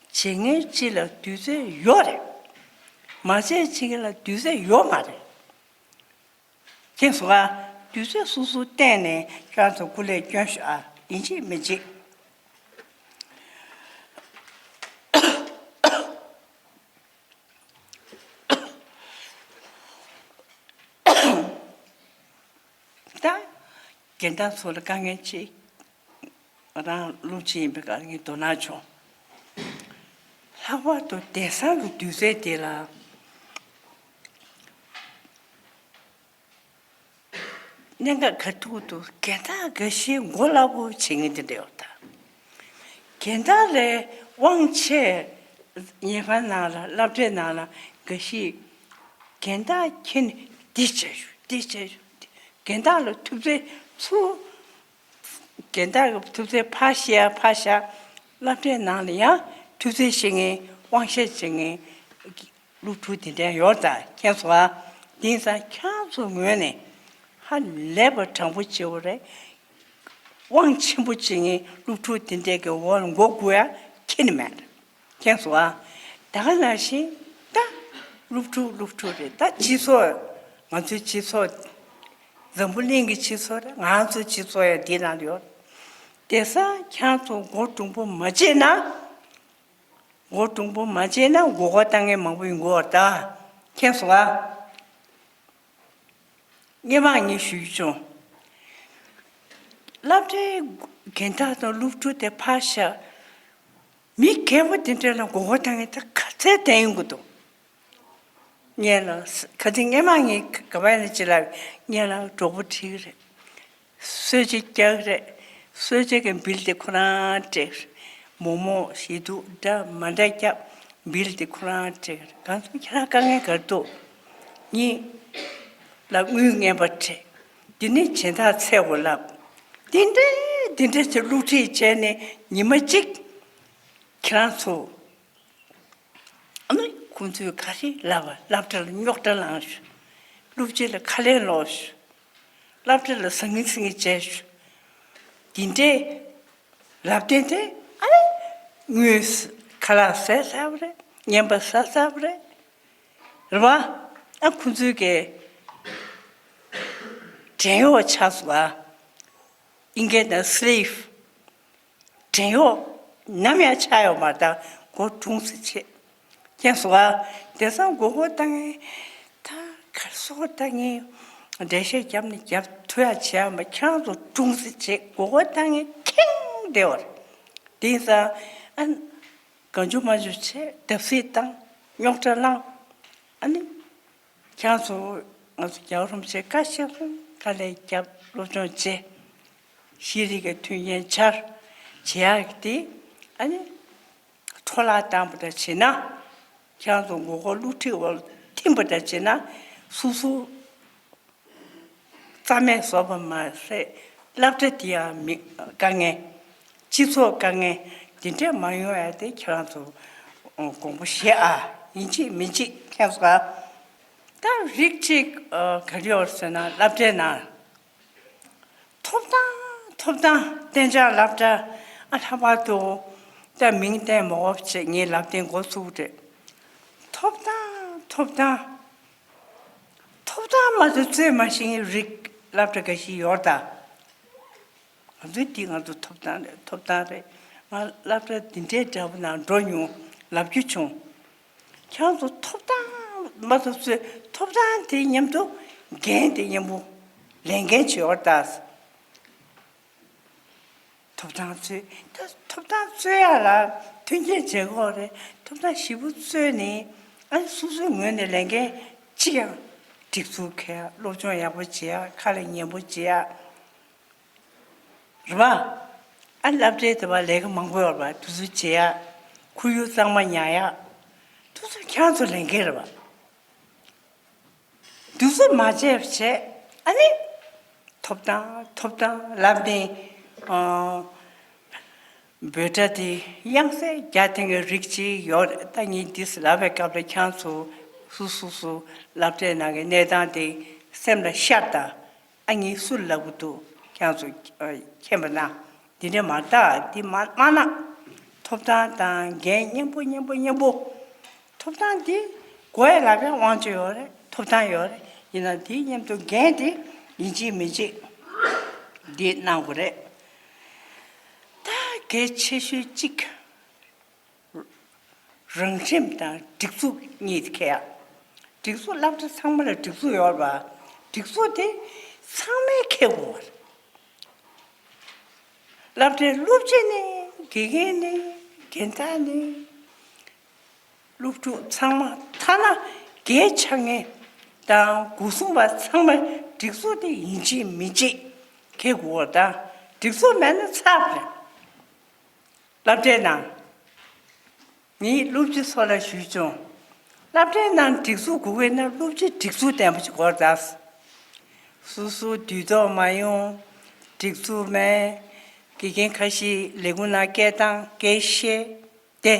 བྱེད་མཁན་གཅིག་ལ་དུས་ཚོད་ཡོད་རེད། མ་བྱས་གཅིག་ལ་དུས་ཚོད་ཡོད་མ་རེད། མཁྱེན་སོང་ཨ། དུས་ཚོད་སོ་སོ་བསྟན་ནས་ཁྱེད་ཚོ་སྐུ་ལས་བསྐྱོན་ཤོག་ཨ། ཡིན་གཅིག་མིན་གཅིག། ད་རྒན་བདག་ཚོ་ལ་དཀའ་ངལ་ཅིག་ང་རང་སློབ་སྤྱི་ཡིན་པའི་སྐབས་ངས་དོ་སྣང་བྱུང་། ལྷག་པར་དུ་དེང་སང་གི་དུས་ཚོད་འདི་ལ་གནད་འགག་ག་ཐུག་ཏུ་རྒན་བདག་འགའ་ཤས་མགོ་སླ་པོ་བྱེད་མཁན་དེ་འདྲ་ཡོད་ད། རྒན་བདག་ལས་དབང་ཆེ། ཉེ་ཁང་ནང་ལ་སློབ་གྲྭའི་ནང་ལ་འགའ་ཤས་རྒན་བདག་ཁྱེད་ནི་འདི་བྱས་ཞུ་འདི་བྱས་ཞུ། རྒན་བདག་ལ་ཐུབ་ཚོད་ཚུར་ རྒན་བདག་གི་ཐུབ་ཚོད་ཕར་བཤད་ཕར་བཞག་སློབ་གྲྭའི་ནང་ལ་ཡང་ཐུབ་ཚོད་བཤད་མཁན་དབང་ཤེད་བྱེད་མཁན་སློབ་ཕྲུག་དེ་འདྲ་ཡོད་ད། མཁྱེན་སོང་ཨ། དེང་སང་ཁྱེད་ཚོ་ངོས་ནས་ཧ་ལས་པ་དྲང་པོ་བྱེད་དགོས་རེད། དབང་ཆེན་པོ་བྱེད་མཁན་སློབ་ཕྲུག་དེ་འདྲས་ཀྱི་འོག་ལ་མགོ་སྒུར་ཡ་ཁྱེད་ནི་མེད། མཁྱེན་སོང་ཨ། ད་ག་ནང་བཞིན་ད་སློབ་ཕྲུག་སློབ་ཕྲུག་རེད། ད་སྤྱི་ཚོགས་ང་ཚོའི་སྤྱི་ཚོགས་འཛམ་བུ་གླིང་གི་སྤྱི་ཚོགས་རེད། ང་ཚོའི་སྤྱི་ཚོགས་ཡང་འདི་ནང་ཡོད། དེང་སང་ཁྱེད་ཚོ་མགོ་གྲུང་པོ་མ་བྱས་ན། མགོ་གྲུང་པོ་མ་བྱས་ན་མགོ་སྐོར་བཏང་མཁན་མང་པོ་ཡོང་གི་ཡོད་ད། མཁྱེན་སོང་ཨ། སྔོན་མ་ངས་ཞུས་བྱུང་། སློབ་གྲྭའི་རྒན་བདག་དང་སློབ་ཕྲུག་དེ་ཕར་བཞག་མི་རྒན་པོ་དེ་འདྲ་ལ་མགོ་སྐོར་བཏང་མཁན་དེ་ག་ཚད་བསྟན་ཡོང་གི་འདུག་ངས་ལ་ཁ་ཚིག་སྔོན་མ་ངས་ག་པར་ཡིན་ན་ཅི་ལབ། ངས་ལ་གྲོགས་པོ་ཁྲིད་ཀྱི་རེད། གསོལ་ཇ་རྒྱག་གི་རེད། གསོལ་ཇ་གི་བིལ་དེ་ཁོ་རང་སྤྲད། མོག་མོག་ཞེ་དྲག་འདྲ་མ་འདྲ་རྒྱབ། བིལ་དེ་ཁོ་རང་སྤྲད། གང་ཚོད་ཁྱེད་རང་དཀའ་ངལ་ག་རེ་འདུག་ངས་ལ་དངུལ་རྔན་པ་སྤྲད། དེ་ནས་སྦྱིན་བདག་འཚོལ་དགོས་ལབ། དེ་འདྲ་དེ་འདྲ་བྱས་སློབ་ཁྲིད་བྱས་ནས་ཉི་མ་གཅིག་ཁྱེད་རང་ཚོ། ཨ་ནི་ཁོང་ཚོས་ག་རེ་ལབ་པ། སློབ་གྲྭ་ལ་རྙོག་དྲ་ལངས་ཤག་སློབ་སྤྱི་ལ་ཁ་ལན་སློག་ཤག་སློབ་གྲྭ་ལ་ཟང་ངེ་ཟིང་ངེ་བྱས་ཤག་འདི་འདྲའི་ལབ་སྟེ་དེ་ཨ་ནི་དངུལ་ཁ་ལག་ཟས་ཚར་བ་རེད། རྔན་པ་ཟ་ཚར་བ་རེད། རེད་བ། ཨ་ཁོང་ཚོའི་གི་བྲན་གཡོག་ཆགས་སོང་བ། ཨིན་སྐད་ནང་slave། བྲན་གཡོག་ནམ་ཡང་ཆགས་ཡོད་མ་རེད། ད་མགོ་གྲུང་ཟེར་བྱེད། མཁྱེན་སོང་ཨ། དེང་སང་མགོ་སྐོར་བཏང་ངས་ད་གར་སོ་བཏང་ངས་འགྲེལ་བཤད་རྒྱབ་ནས་རྒྱབ་ཐུབ་ཡ་བྱེད་ཡ་མ། ཁྱེད་རང་ཚོ་གྲུང་ཟེར་བྱེད། མགོ་སྐོར་བཏང་ངས་ཁེངས་བསྡད་པ་རེད། དེང་སང་ཨ་གང་བྱུང་མ་བྱུང་བྱས་བརྡབ་གསིག་བཏང་། རྙོག་དྲ་བསླངས། ཨ་ནི། ཁྱེད་ཚོ་ང་ཚོ་རྒྱལ་བ་རིན་པོ་ཆེ་བཀའ་ཤག་སོང་། དཀའ་ལས་རྒྱབ། སློབ་སྦྱོང་བྱས། ཤེས་རིག་གི་མཐུན་རྐྱེན་སྦྱར་བྱེད་ཡག་དེ་ཨ་ནི་འཕྲོ་བརླག་བཏང་པ་འདྲ་བྱས་ན། ཁྱེད་ཚོ་མགོ་སྐོར་སློབ་ཁྲིད་འོག་ཐིམ་པ་འདྲ་བྱས་ན། སོ་སོ་རྩ་མེད་བཟོ་བ་མ་ཟད་སློབ་གྲྭ་དེ་ཡང་མི་དཀའ་ངལ། སྤྱི་ཚོགས་དཀའ་ངལ་འདི་འདྲ་མ་ཡོང་ཡ་དེ་ཁྱེད་རང་ཚོ་དགོངས་པ་བཞེས་ཨ། ཡིན་གཅིག་མིན་གཅིག་མཁྱེན་སོང་ཨ། ད་རིགས་གཅིག་ག་རེ་ཡོད་ཟེར་ན། སློབ་གྲྭའི་ནང་ཐོབ་ཐང་། ཐོབ་ཐང་། གཏན་འཇགས་སློབ་གྲྭ། ཨ་ལྷག་པར་དུ་ད་མིང་བསྟན་མ་དགོས་པ་བྱས། ངས་ལབ་སྟེ་འགོ་ཚུགས་རེད། ཐོབ་ཐང་། ཐོབ་ཐང་། ཐོབ་ཐང་མ་གཏོགས་རྩོད་མ་ཤེས་མཁན་རིགས་སློབ་གྲྭ་འགའ་ཞིག་ཡོད་ད། ང་ཚོའི་འདི་ང་ཚོ་ཐོབ་ཐང་རེད། ཐོབ་ཐང་རེད། ང་སློབ་གྲྭ་འདི་འདྲའི་འདྲ་པོ་ནང་འགྲོ་མྱོང་། ལབ་རྒྱུ་བྱུང་། ཁྱེད་ཚོ་ཐོབ་ཐང་མ་གཏོགས་རྩོད། ཐོབ་ཐང་དེ་མཉམ་དུ་འགན་དེ་མཉམ་པོ་ལེན་མཁན་ཅིག་ཡོད་ད། ཐོབ་ཐང་རྩོད། ད་ཐོབ་ཐང་རྩོད་ཡ་ལ་མཐུན་རྐྱེན་བྱེད་དགོས་རེད། ཐོབ་ཐང་ཞེ་པོ་རྩོད་ནས་ཨ་ནི་སོ་སོའི་ངོས་ནས་ལས་འགན་གཅིག་ཡང་། སྒྲིག་འཛུགས་འཁེལ་ཡ། སློབ་སྦྱོང་ཡག་པོ་བྱེད་ཡ། ཁ་ལས་ཉན་པོ་བྱེད་ཡ། རེད་པ། ཨ་སློབ་གྲྭའི་དེ་བ་ལས་ཀ་མང་པོ་ཡོད་པ། དེ་ཚོ་བྱེད་ཡ། ཁོར་ཡུག་གཙང་མ་ཉར་ཡ། དེ་ཚོ་ཁྱེད་ཚོ་ལས་འགན་རེད་པ། དེ་ཚོ་མ་བྱས་པ་བྱས། ཨ་ནི། ཐོབ་ཐང་། ཐོབ་ཐང་ལབ་ནས། ཨ། འབོད་སྒྲ་དེ་དབྱངས་གསལ་རྒྱག་ཐེངས་ཀྱི་རིགས་ཅིག་ཡོད་རེད། ད་ངས་འདི་ལབ་པའི་སྐབས་ལ་ཁྱེད་ཚོ་སོ་སོ་སོ་སློབ་གྲྭའི་ནང་གི་གནས་སྟངས་དེ་སེམས་ལ་ཤར་ད། ཨ་ངས་སུ་ལབ་གི་འདུག་ཁྱེད་ཚོ་མཁྱེན་པ་ན། འདི་འདྲ་མ་རེད་ད། འདི་མ་མ་ན། ཐོབ་ཐང་དང་འགན་མཉམ་པོ་མཉམ་པོ་མཉམ་པོ། ཐོབ་ཐང་འདི་དགོས་ཡ་ལ་ཡང་དབང་ཆ་ཡོད་རེད། ཐོབ་ཐང་ཡོད་རེད། ཡིན་ན་འདིའི་མཉམ་དུ་འགན་དེ་ཡིན་གཅིག་མིན་གཅིག་འདི་གནང་དགོས་རེད། ད་གལ་ཆེ་ཤོས་གཅིག་རང་ཁྲིམས་དང་སྒྲིག་འཛུགས་གཉིས་དེ་འཁེལ་ཡ། སྒྲིག་འཛུགས། སློབ་གྲྭ་ཚང་མ་ལ་སྒྲིག་འཛུགས་ཡོད་རེད་པ། སྒྲིག་འཛུགས་དེ་ཚང་མས་འཁེལ་དགོས་པ་རེད། སློབ་གྲྭའི་སློབ་སྤྱི་ནས། དགེ་རྒན་ནས། རྒན་བདག་ནས། སློབ་ཕྲུག་ཚང་མ། ཐ་ན་སྒེར་ཆགས་མཁན་དང་སྒོ་སྲུང་པ་ཚང་མས་སྒྲིག་འཛུགས་དེ་ཡིན་གཅིག་མིན་གཅིག་འཁེལ་དགོས་པ་དང་། སྒྲིག་འཛུགས་མེད་ན་ཚར་བ་རེད། སློབ་གྲྭའི་ནང་། ངས་སློབ་སྤྱི་ཚོ་ལ་ཞུས་བྱུང་། སློབ་གྲྭའི་ནང་སྒྲིག་འཛུགས་དགོས་ཀྱི་ན་སློབ་སྤྱི་སྒྲིག་འཛུགས་ལྡན་པ་ཞིག་དགོས་རེད་ད། སོ་སོ་དུས་ཐོག་མ་ཡོང་། སྒྲིག་འཛུགས་མེད། དགེ་རྒན་ཁ་ཤས་ལས་ཁུངས་ནང་སྐད་བཏང་སྐད་བཤད་དེ་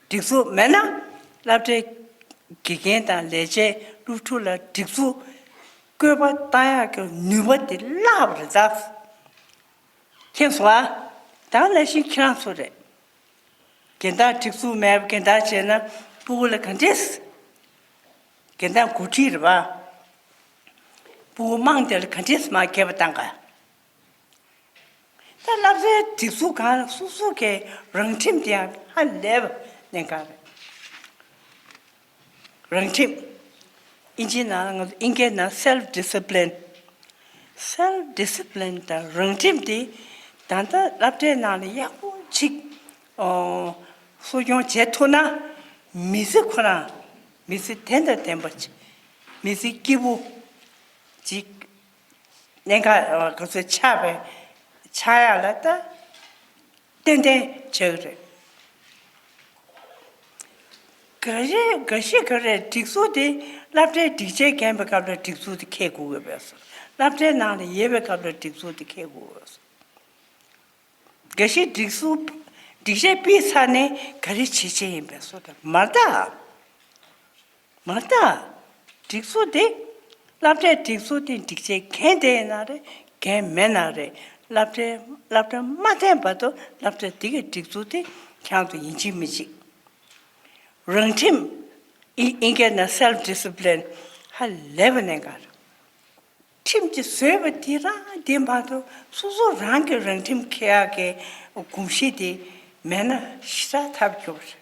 སྒྲིག་འཛུགས་མེད་ན་སློབ་གྲྭའི་དགེ་རྒན་དང་ལས་བྱེད་སློབ་ཕྲུག་ལ་སྒྲིག་འཛུགས་བཀོད་པ་བཏང་ཡག་གི་ནུས་པ་དེ་བརླག་པ་རེད་ད། མཁྱེན་སོང་ཨ། ད་ལས་གཞི་ཁྱེད་རང་ཚོ་རེད། རྒན་བདག་སྒྲིག་འཛུགས་མེད་པ་རྒན་བདག་བྱས་ན་སྤུ་གུ་ལ་ག་འདྲས། རྒན་བདག་འགོ་ཁྲིད་རེད་པ། སྤུ་གུ་དམངས་དེ་ལ་ག་འདྲས་མ་སྐྱེས་པ་བཏང་ག་ད་སློབ་གྲྭའི་སྒྲིག་འཛུགས་སྒང་ལ་སོ་སོ་གའི་རང་ཁྲིམས་དེ་ཡང་ཧ་ལས་པ་གནད་འགག་རེད། རང་ཁྲིམས། ཨིན་ཇི་ནང་ང་ཚོ་ཨིན་སྐད་ནང་self discipline། self discipline དང་རང་ཁྲིམས་དེ་ད་ལྟ་སློབ་གྲྭའི་ནང་ལ་ཡག་པོ་ཅིག་ཨོ། གསོ་སྐྱོང་བྱེད་ཐུབ་ན། མི་ཚེ་ཁོ་རང་མི་ཚེ་དོན་དང་ལྡན་པ་ཅིག་མི་ཚེ་སྐྱིད་པོ་ཅིག་གནད་འགག་ག་ཚོད་ཆགས་པའི་ཆགས་ཡག་ལ་ད་ཏན་ཏན་བྱེད་ཀྱི་རེད། ག་རེ་ག་ཞིག་ག་རེ་སྒྲིག་འཛུགས་དེ་སློབ་གྲྭའི་སྒྲིག་ཆས་རྒན་པའི་སྐབས་ལ་སྒྲིག་འཛུགས་དེ་འཁྱེར་དགོས་ཀྱི་ཡོད་པས་སོ། སློབ་གྲྭའི་ནང་ལ་ཡོད་པའི་སྐབས་ལ་སྒྲིག་འཛུགས་དེ་འཁྱེར་དགོས་ཀྱི་ཡོད་པས་སོ། ག་ཞིག་སྒྲིག་འཛུགས་སྒྲིག་ཆས་ཕུད་ཚར་ནས་ག་རེ་བྱེད་ཆེད་ཡིན་པས་སོ། ད་མ་ལྟ། མ་ལྟ། སྒྲིག་འཛུགས་དེ། སློབ་གྲྭའི་སྒྲིག་འཛུགས་དེ་སྒྲིག་ཆས་རྒན་དེ་ཡིན་ན་རེད་རྒན་མེད་ན་རེད། སློབ་གྲྭའི་སློབ་གྲྭ་མ་འཐེན་བར་དུ་སློབ་གྲྭ་དེ་གི་སྒྲིག་འཛུགས་དེ་ཁྱང་དུ་ཡིན་གཅིག་མིན་གཅིག་རང་ཁྲིམས། ཨི་ཨིན་སྐད་ནང་self discipline ཧ་ལས་པ་གནད་འགག་རེད། ཁྲིམས་ཀྱིས་བཟོས་པ་དེ་རང་དེ་མ་གཏོགས་སོ་སོ་རང་གི་རང་ཁྲིམས་འཁྱེར་ཡག་གི་གོམས་གཤིས་དེ་མེད་ན་ཞེ་དྲག་ཐབས་སྐྱོ་བ་རེད།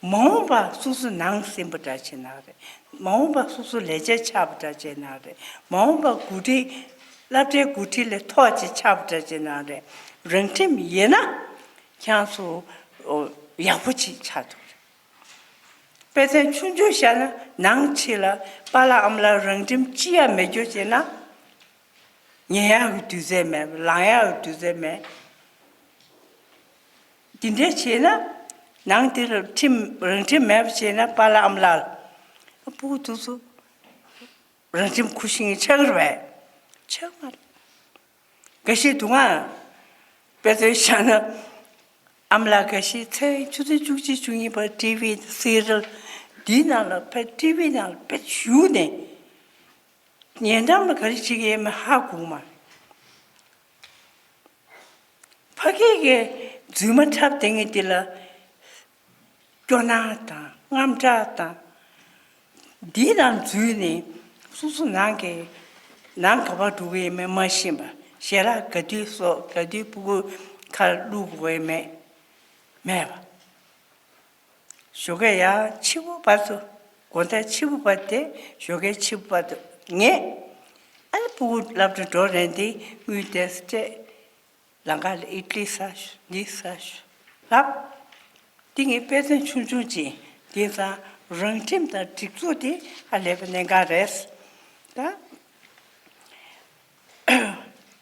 མ་འོངས་པ་སོ་སོ་ནང་སེམས་པ་འདྲ་བྱེད་ན་རེད། མ་འོངས་པ་སོ་སོ་ལས་བྱེད་ཆགས་པ་འདྲ་བྱེད་ན་རེད། མ་འོངས་པ་འགོ་ཁྲིད། སློབ་གྲྭའི་འགོ་ཁྲིད་ལས་ཐོག་ཅིག་ཆགས་པ་འདྲ་བྱེད་ན་རེད། རང་ཁྲིམས་ཡོད་ན་ཁྱང་སོ་ཡག་པོ་ཅིག་ཆགས་ཐུབ་རེད། དཔེ་མཚོན་ཆུང་ཆུང་བཞག་ན་ནང་ཕྱི་ལ་པཱ་ལགས་ཨ་མ་ལགས་རང་ཁྲིམས་ཅི་ཡང་མེད་རྒྱུ་བྱས་ན། ཉལ་ཡག་གི་དུས་ཚོད་མེད་པ་ལངས་ཡག་གི་དུས་ཚོད་མེད། འདི་འདྲ་བྱས་ན་ནང་དེ་ལ་ཁྲིམས་རང་ཁྲིམས་མེད་པ་བྱས་ན་པཱ་ལགས་ཨ་མ་ལགས་ལ་སྤུ་གུ་དེ་ཚོ་རང་ཁྲིམས་ཁུར་ཤེས་མཁན་ཆགས་ཀྱི་རེད་པས། ཆགས་མ་རེད། འགའ་ཤས་འདུག་ཨ། དཔེ་མཚོན་བཞག་ན། ཨ་མ་ལགས་འགའ་ཤས་མཚན་ཆུ་ཚོད་བཅུ་གཅིག་བཅུ་གཉིས་བར་ཊི་ཝི་སི་རི་ཡལ་འདིའི་ནང་ལ་ཕར་ཊི་ཝི་ནང་ལ་དཔེ་ཞུགས་ནས་ཉེ་འགྲམ་ལ་ག་རེ་བྱེད་ཀྱི་ཡོད་མེད་ཧ་གོ་མ་རེད། ཕ་གི་གི་རྫུན་མ་འཁྲབ་བསྡད་མཁན་འདི་ལ་སྐྱོ་སྣང་དང་དངངས་སྐྲག་དང་། འདི་དང་འཛུལ་ནས་སོ་སོ་ནང་གི་ནང་ག་པར་འགྲོ་གི་ཡོད་མེད་མ་ཤེས་པ། ཞལ་ལག་ག་དུས་གསོག་ག་དུས་སྤུ་གུ་ཁར་བླུག་དགོས་ཡོད་མེད་མེད་པ། ཞོགས་ཀས་ཡར་ཕྱི་པོ་བར་དུ་དགོང་དག་ཕྱི་པོ་བར་དེ་ཞོགས་ཀའི་ཕྱི་པོ་བར་དུ་ངས་ཨ་ནི་སྤུ་གུ་སློབ་གྲྭ་འགྲོ་རན་དེ་དངུལ་ཏོག་ཙམ་སྤྲད། ལམ་ཁ་ལ་ཨི་ཌི་ལི་ཟ་ཤོག་འདི་ཟ་ཤོག་ལབ། འདི་ངའི་དཔེ་མཚོན་ཆུང་ཆུང་ཅིག་དེང་སང་རང་ཁྲིམས་དང་སྒྲིག་འཛུགས་དེ་ཧ་ལས་པའི་གནད་འགག་རེད། ད་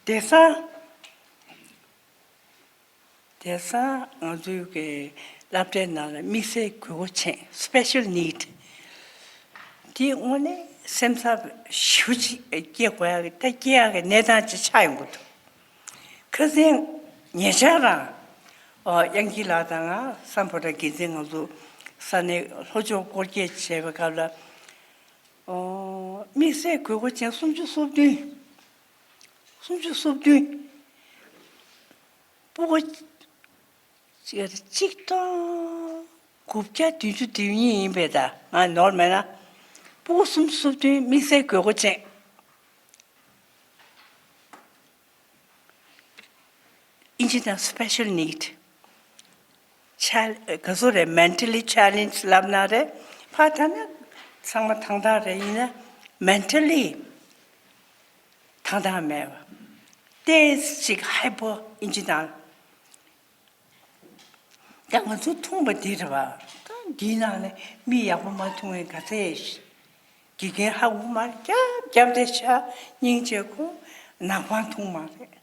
དེང་སང་དེང་སང་ང་ཚོའི་གི་སློབ་གྲྭའི་ནང་ལ་དམིགས་བསལ་དགོས་མཁོ་ཅན་special need དེ་དངོས་གནས་སེམས་འཚབ་ཞེ་པོ་ཅིག་སྐྱེ་དགོས་ཡག་གི་ད་སྐྱེ་ཡག་གི་གནས་སྟངས་ཅིག་ཆགས་ཡོང་གི་འདུག་ཁ་སང་ཉེ་ཆར་རང་ཨོ་དབྱངས་སྐྱིད་ལགས་དང་ང་སམ་བྷོ་ཊ་འགན་འཛིན་ང་ཚོ་ས་གནས་ལྷོ་ཕྱོགས་སྐོར་སྐྱོད་བྱས་པའི་སྐབས་ལ་ཨོ་དམིགས་བསལ་དགོས་མཁོ་ཅན་སུམ་ཅུ་སོ་བདུན། སུམ་ཅུ་སོ་བདུན། སྤུ་གུ་གཅིག་སྟོང་དགུ་བརྒྱ་བདུན་ཅུ་དོན་གཉིས་ཡིན་པས་ད་ང་ནོར་མེད་ན། སྤུ་གུ་སུམ་ཅུ་སོ་བདུན་དམིགས་བསལ་དགོས་མཁོ་ཅན། ཨིན་ཇི་ནང་special need chal- ག་ཚོད་རེད། mentally challenge ལབ་ན་རེད། ཕར་ལྟ་ན་ཚང་མ་ཐང་ཐང་རེད། ཡིན་ན་mentally ཐང་ཐང་མེད་པ། ཏོག་ཙམ་ཅིག་ཧའི་པོ་ཨིན་ཇི་ནང་། ད་ང་ཚོ་མཐོང་བ་འདི་རེད་བ། ད་འདིའི་ནང་ནས་མི་ཡག་པོ་མ་མཐོང་བའི་ག་ཚད་དགེ་རྒན་ཧ་གོ་མ་རེད། རྒྱབ་རྒྱབ་དེ་ཤ་སྙིང་རྗེ་ཁོ་ནག་པང་མཐོང་མ་རེད།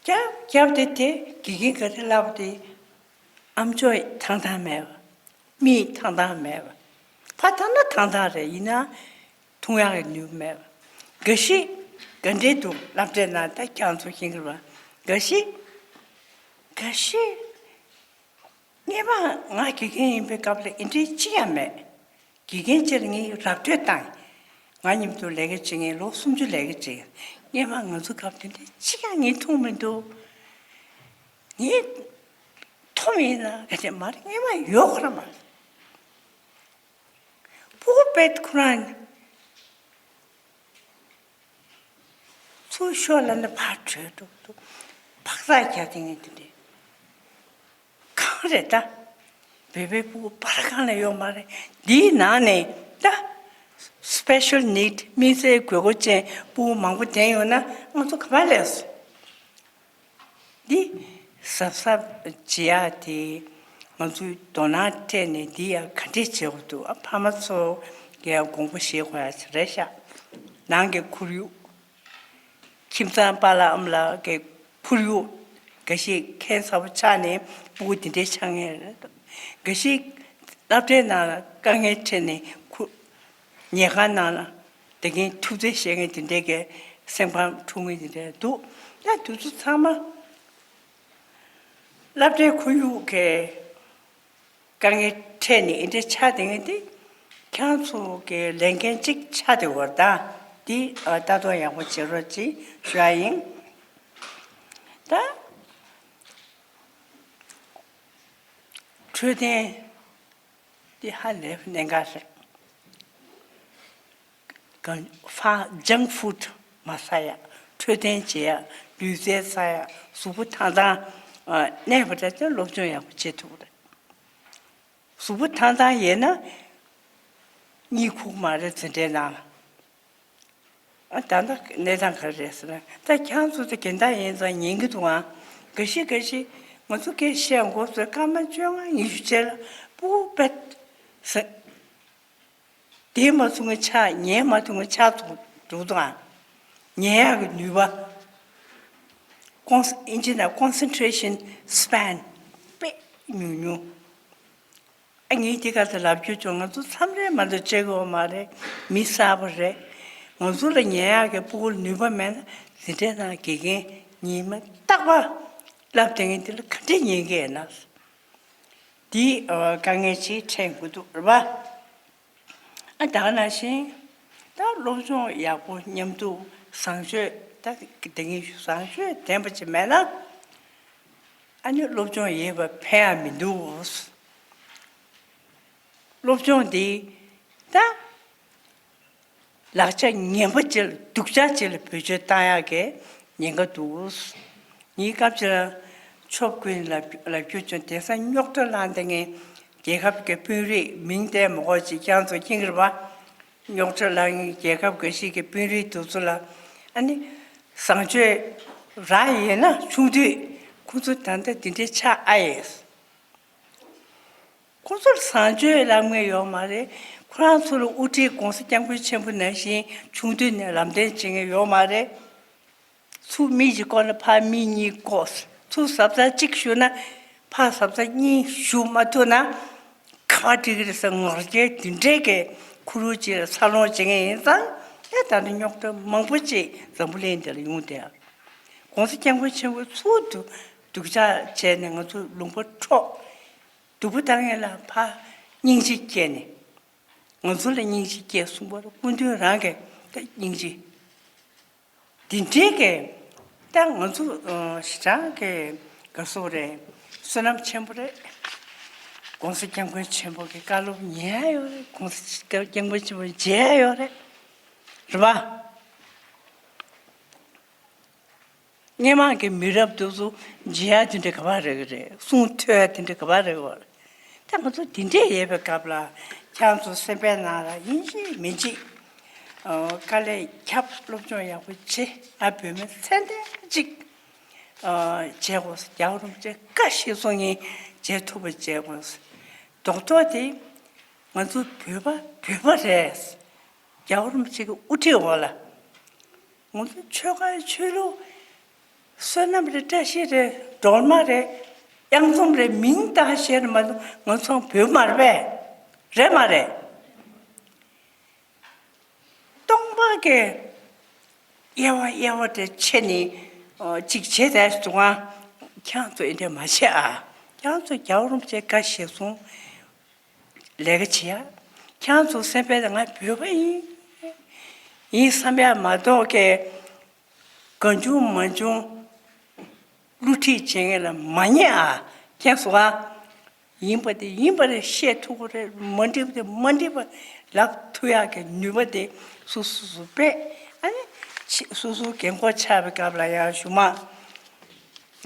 རྒྱབ་རྒྱབ་དེ་དེ་དགེ་རྒན་ག་རེ་ལབ་དེ་ཨམ་ཅོག་ཐང་ཐང་མེད་པ། མིག་ཐང་ཐང་མེད་པ། ཕར་ལྟ་ན་ཐང་ཐང་རེད། ཡིན་ན་མཐོང་ཡག་གི་ནུས་པ་མེད་པ། འགའ་ཞིག་ ག་འདྲས་འདུག་སློབ་གྲྭའི་ནང་ད་ཁྱེད་ཚོ་ཤེས་ཀྱི་རེད་པ། འགའ་ཞིག་འགའ་ཞིག་སྔོན་མ་ང་དགེ་རྒན་ཡིན་པའི་སྐབས་ལ་འདི་འདྲས་ཅི་ཡང་མེད། དགེ་རྒན་ཅིག་ལ་ངས་ར་སྤྲོད་བཏང་། ང་མཉམ་དུ་ལས་ཀ་བྱེད་མཁན་ལོ་སུམ་ཅུ་ལས་ཀ་བྱེད། སྔོན་མ་ང་ཚོའི་སྐབས་དེ་འདྲས་ཅི་ཡང་ངས་མཐོང་མི་འདུག་ངས་མཐོང་ཡིན་ན་ག་ཚད་མ་རེད། སྔོན་མ་ཡོད་ཁོ་རང་མ་རེད། ཕྲུ་གུ་དཔེ་ཁོ་རང་ཚུར་ཤོག་ལབ་ན་ཕར་བྲོས་འགྲོ་འདུག་ཕག་ཚག་རྒྱག་དེ་ངས་དེ་འདྲས། གང་རེད་ད། བོད་པའི་ཕྲུ་གུ་པར་གང་ལ་ཡོད་མ་རེད། འདིའི་ནང་ནས་ད་special need དམིགས་བསལ་དགོས་མཁོ་ཅན་ཕྲུ་གུ་མང་པོ་བསྡད་ཡོད་ན་ང་ཚོ་ག་པར་སླེབས་སོང་། འདི་གཟབ་གཟབ་བྱེད་ཡག་དེ་ང་ཚོས་དོ་སྣང་སྤྲད་ནས་འདི་ཡང་ག་འདྲས་བྱེད་དགོས་འདུག་ཨ་ཕ་མ་ཚོ་གིས་དགོངས་པ་བཞེས་དགོས་ཡག་རེད་ཤག་ནང་གི་ཁོར་ཡུག་ཁྱིམ་ཚང་པཱ་ལགས་ཨ་མ་ལགས་ཀྱི་ཁོར་ཡུག་འགའ་ཞིག་ཁྱད་མཚར་པོ་ཆགས་ནས་ཕྲུ་གུ་འདི་འདྲས་ཆགས་ངེས་རེད། འགའ་ཞིག་སློབ་གྲྭའི་ནང་ལ་དཀའ་ངལ་འཕྲད་ནས་ཁོ་ཉལ་ཁང་ནང་ལ་བསྡད་མཁན་ཐུག་རྩལ་བཤད་མཁན་དེ་འདྲས་ཀྱི་སེམས་ཁམས་འཁྲུག་མཁན་དེ་འདྲས་འདུག་ད་དེ་ཚོ་ཚང་མ་སློབ་གྲྭའི་ཁོར་ཡུག་གི་དཀའ་ངལ་འཕྲད་ནས་འདི་འདྲས་ཆགས་བསྡད་མཁན་དེ་ཁྱེད་ཚོ་གི་ལས་འགན་གཅིག་ཆགས་བསྡད་ཡོད་རེད་ད། འདི་ལྟ་རྟོག་ཡག་པོ་བྱེད་རོགས་གྱིས་ཞུ་ཡག་ཡིན། ད་འཕྲོད་བསྟེན། འདི་ཧ་ལས་པའི་གནད་འགག་རེད། ག- ཧྥ- junk food མ་ཟ་ཡག་འཕྲོད་བསྟེན་བྱེད་ཡག་ལུས་རྩལ་ཟ་ཡག་གཟུགས་པོ་ཐང་ཐང་ཨ་གནས་པ་འདྲ་ཅིག་སློབ་སྦྱོང་ཡག་པོ་བྱེད་ཐུབ་རེད། གཟུགས་པོ་ཐང་ཐང་ཡིན་ན་གཉིད་ཁུག་མ་རེད་འཛིན་གྲྭའི་ནང་ལ། ཨ་ད་ལྟ་གནས་སྟངས་ག་རེ་རེད་ཟེར་ན། ད་ཁྱེད་ཚོ་ད་རྒན་བདག་ཡིན་ཙང་ཉན་གྱི་འདུག་ཨང་། འགའ་ཞིག་འགའ་ཞིག་ང་ཚོ་སྐད་བཤད་འགོ་ཚོས་སྐར་མ་བཅོ་ལྔ་ཉི་ཤུ་རྗེས་ལ་ཕྲུ་གུ་དཔེ་ཟ། བསྡད་མ་ཐུབ་མཁན་ཆགས། ཉལ་མ་ཐུབ་མཁན་ཆགས་འགྲོ་འདུག་ཨང་། ཉལ་ཡག་གི་ནུས་པ། ཀོན- ཨིན་ཇི་ནང་concentration span དཔེ་ཉུང་ཉུང་། ཨ་ངས་དེ་ག་ཚོད་ལབ་རྒྱུ་བྱུང་། ང་ཚོ་མཚམས་རེ་མ་གཏོགས་བྱེད་དགོས་མ་རེད། མི་གསར་པ་རེད། ང་ཚོ་ལ་ཉན་ཡག་གི་ཕྲུ་གུ་ལ་ནུས་པ་མེད་ན་འཛིན་གྲྭའི་ནང་དགེ་རྒན་ཉི་མ་རྟག་པར་བསླབ་བསྡད་མཁན་དེ་ལ་ག་འདྲས་ཉན་གི་ཡིན་ན། འདི་ཨ་དཀའ་ངལ་ཅིག་འཕྲད་དགོས་འདུག་རེད་པ། ཨ་ད་ག་ནང་བཞིན་ད་སློབ་སྦྱོང་ཡག་པོ་མཉམ་དུ་བཟང་སྤྱོད་ད་དེ་ངས་བཟང་སྤྱོད་ལྡན་པ་ཅིག་མེད་ན། ཨ་ནི་སློབ་སྦྱོང་ཡོད་པ་ཕན་ཡག་མི་འདུག་སློབ་སྦྱོང་འདི་ད་ལག་ཆ་ངན་པ་ཅིག་ལ་སྡུག་ཅག་ཅིག་ལ་བེད་སྤྱོད་བཏང་ཡག་གི་ཉེན་ཁ་འདུག་ངའི་སྐབས་ཅིག་ལ་ཆོབ་ཀུན་ལ་ལབ་རྒྱུ་བྱུང་། དེང་སང་རྙོག་དྲ་ལངས་བསྡད་མཁན་རྒྱལ་ཁབ་ཀྱི་དཔོན་རིགས་མིང་བཏོན་མི་དགོས་ཅིག་ཁྱེད་ཚོ་མཁྱེན་གྱི་རེད་པ། རྙོག་དྲ་ལངས་མཁན་རྒྱལ་ཁབ་འགའ་ཞིག་གི་དཔོན་རིགས་དེ་ཚོ་ལ་ཨ་ནི་བཟང་སྤྱོད་རག་ཡོད་ན་ཆུང་དུས་ཁོ་ཚོ་ད་ལྟ་འདི་འདྲའི་ཆགས་ཨ་ཡེ། ཁོ་ཚོར་བཟང་སྤྱོད་ལབ་མཁན་ཡོད་མ་རེད། ཁོ་རང་ཚོ་ལ་དབུ་ཁྲིད་༸གོང་ས་༸སྐྱབས་མགོན་ཆེན་པོ་ནང་བཞིན་ཆུང་དུས་ནས་ལམ་སྟོན་བྱེད་མཁན་ཡོད་མ་རེད། ཚུར་མི་གཅིག་བསྐོར་ན་ཕར་མི་གཉིས་བསྐོར། ཚུར་གཟབ་གཟབ་གཅིག་ཞུ་ན་ཕར་གཟབ་གཟབ་གཉིས་ཞུ་མ་ཐུབ་ན་ག་པར་འགྲིག་གི་རེད་ཟེར། ངོ་རྒྱལ་འདི་འདྲའི་གི་ཁུ་རུ་ཅིག་ལ་འཚར་ལོངས་བྱེད་མཁན་ཡིན་ཙང་། ཨེ་ད་ནི་རྙོག་དྲ་མང་པོ་ཅིག་འཛམ་བུ་གླིང་འདི་ལ་ཡོང་བསྡད་ཡ། ༸གོང་ས་༸སྐྱབས་མགོན་ཆེན་པོ་ཚུར་དུ་སྡུག་ཅག་བྱས་ནས་ང་ཚོ་ལུང་པ་འཕྲོག་སྡུག་པོ་བཏང་མཁན་ལ་ཕར་སྙིང་རྗེ་སྐྱེས་ནས། ང་ཚོ་ལ་སྙིང་རྗེ་སྐྱེས་གསུངས་པ་ལ་སྐུ་མདུན་རང་གིས་ད་སྙིང་རྗེ། འདི་འདྲའི་གི་ད་ང་ཚོ་ཨ་ཞེ་དྲག་གི་དགའ་བསུ་རེད། བསོད་ནམས་ཆེན་པོ་རེད། ༸གོང་ས་༸སྐྱབས་མགོན་ཆེན་པོ་གི་བཀའ་སློབ་ཉན་ཡ་ཡོད་རེད། ༸གོང་ས་༸སྐྱབས་མགོན་ཆེན་པོ་མཇལ་ཡ་ཡོད་རེད། རེད་པ། སྔོན་མ་གི་མི་རབས་དེ་ཚོ་མཇལ་ཡ་དེ་འདྲ་ག་པར་རེད་གི་རེད། གསུང་ཐོས་ཡ་དེ་འདྲ་ག་པར་རེད་གི་རེད། ད་ང་ཚོ་དེ་འདྲས་ཡོད་པའི་སྐབས་ལ་ཁྱེད་ཚོ་སེམས་པའི་ནང་ལ་ཡིན་གཅིག་མིན་གཅིག་ཨ་དཀའ་ལས་རྒྱབ། སློབ་སྦྱོང་ཡག་པོ་བྱེད། ང་བོད་མི་ཚད་ལྡན་གཅིག་ཨ་བྱེད་དགོས། རྒྱལ་བ་རིན་པོ་ཆེ་བཀའ་བཞིན་སྲོལ་ངན་བྱེད་ཐུབ་པ་བྱེད་དགོས། རྡོག་རྡོག་དེ་ང་ཚོ་བོད་པ་བོད་པ་རེད། རྒྱལ་བ་རིན་པོ་ཆེ་གི་དབུ་ཁྲིད་འོག་ལ། ང་ཚོ་ཆོལ་ཁ་ཆོས་ལུགས། བསོད་ནམས་རེད། བཀྲ་ཤིས་རེད། སྒྲོལ་མ་རེད། གཡང་འཛོམས་རེད། མིང་བཏགས་བཤད་ནི་མ་གཏོགས་ང་ཚོ་བོད་མ་རེད་པས། རེད་མ་རེད། སྟོང་པ་གི་ དབྱེ་བ་དབྱེ་བ་དེ་ཕྱེ་ནས་ཨོ་གཅིག་བྱས་ཏེ་སོང་ང་། ཁྱེད་རང་ཚོ་འདི་འདྲ་མ་བྱེད་ཨ། ཁྱེད་རང་ཚོ་རྒྱལ་བ་རིན་པོ་ཆེ་བཀའ་བཞེས་སོང་། ལས་ཀ་བྱེད་ཡ། ཁྱེད་རང་ཚོ་སེམས་པའི་ང་བོད་པ་ཡིན། ཡིན་བསམ་ཡ་མ་གཏོགས་ཀྱི་གང་བྱུང་མང་བྱུང་བསླུ་བྲིད་བྱེད་མཁན་ལ་མ་ཉན་ཨ། མཁྱེན་སོང་ཨ། ཡིན་པ་དེ་ཡིན་པ་རེད་བཤད་ཐུབ་ཀྱི་རེད། མ་འགྲིག་པ་དེ་མ་འགྲིག་པ་ལབ་ཐུབ་ཡག་གི་ནུས་པ་དེ་སོ་སོ་སོ་སྤེལ། ཨ་ནི་ཕྱི་སོ་སོ་རྒན་གོག་ཆགས་པའི་སྐབས་ལ་ཡང་གཞུག་མ།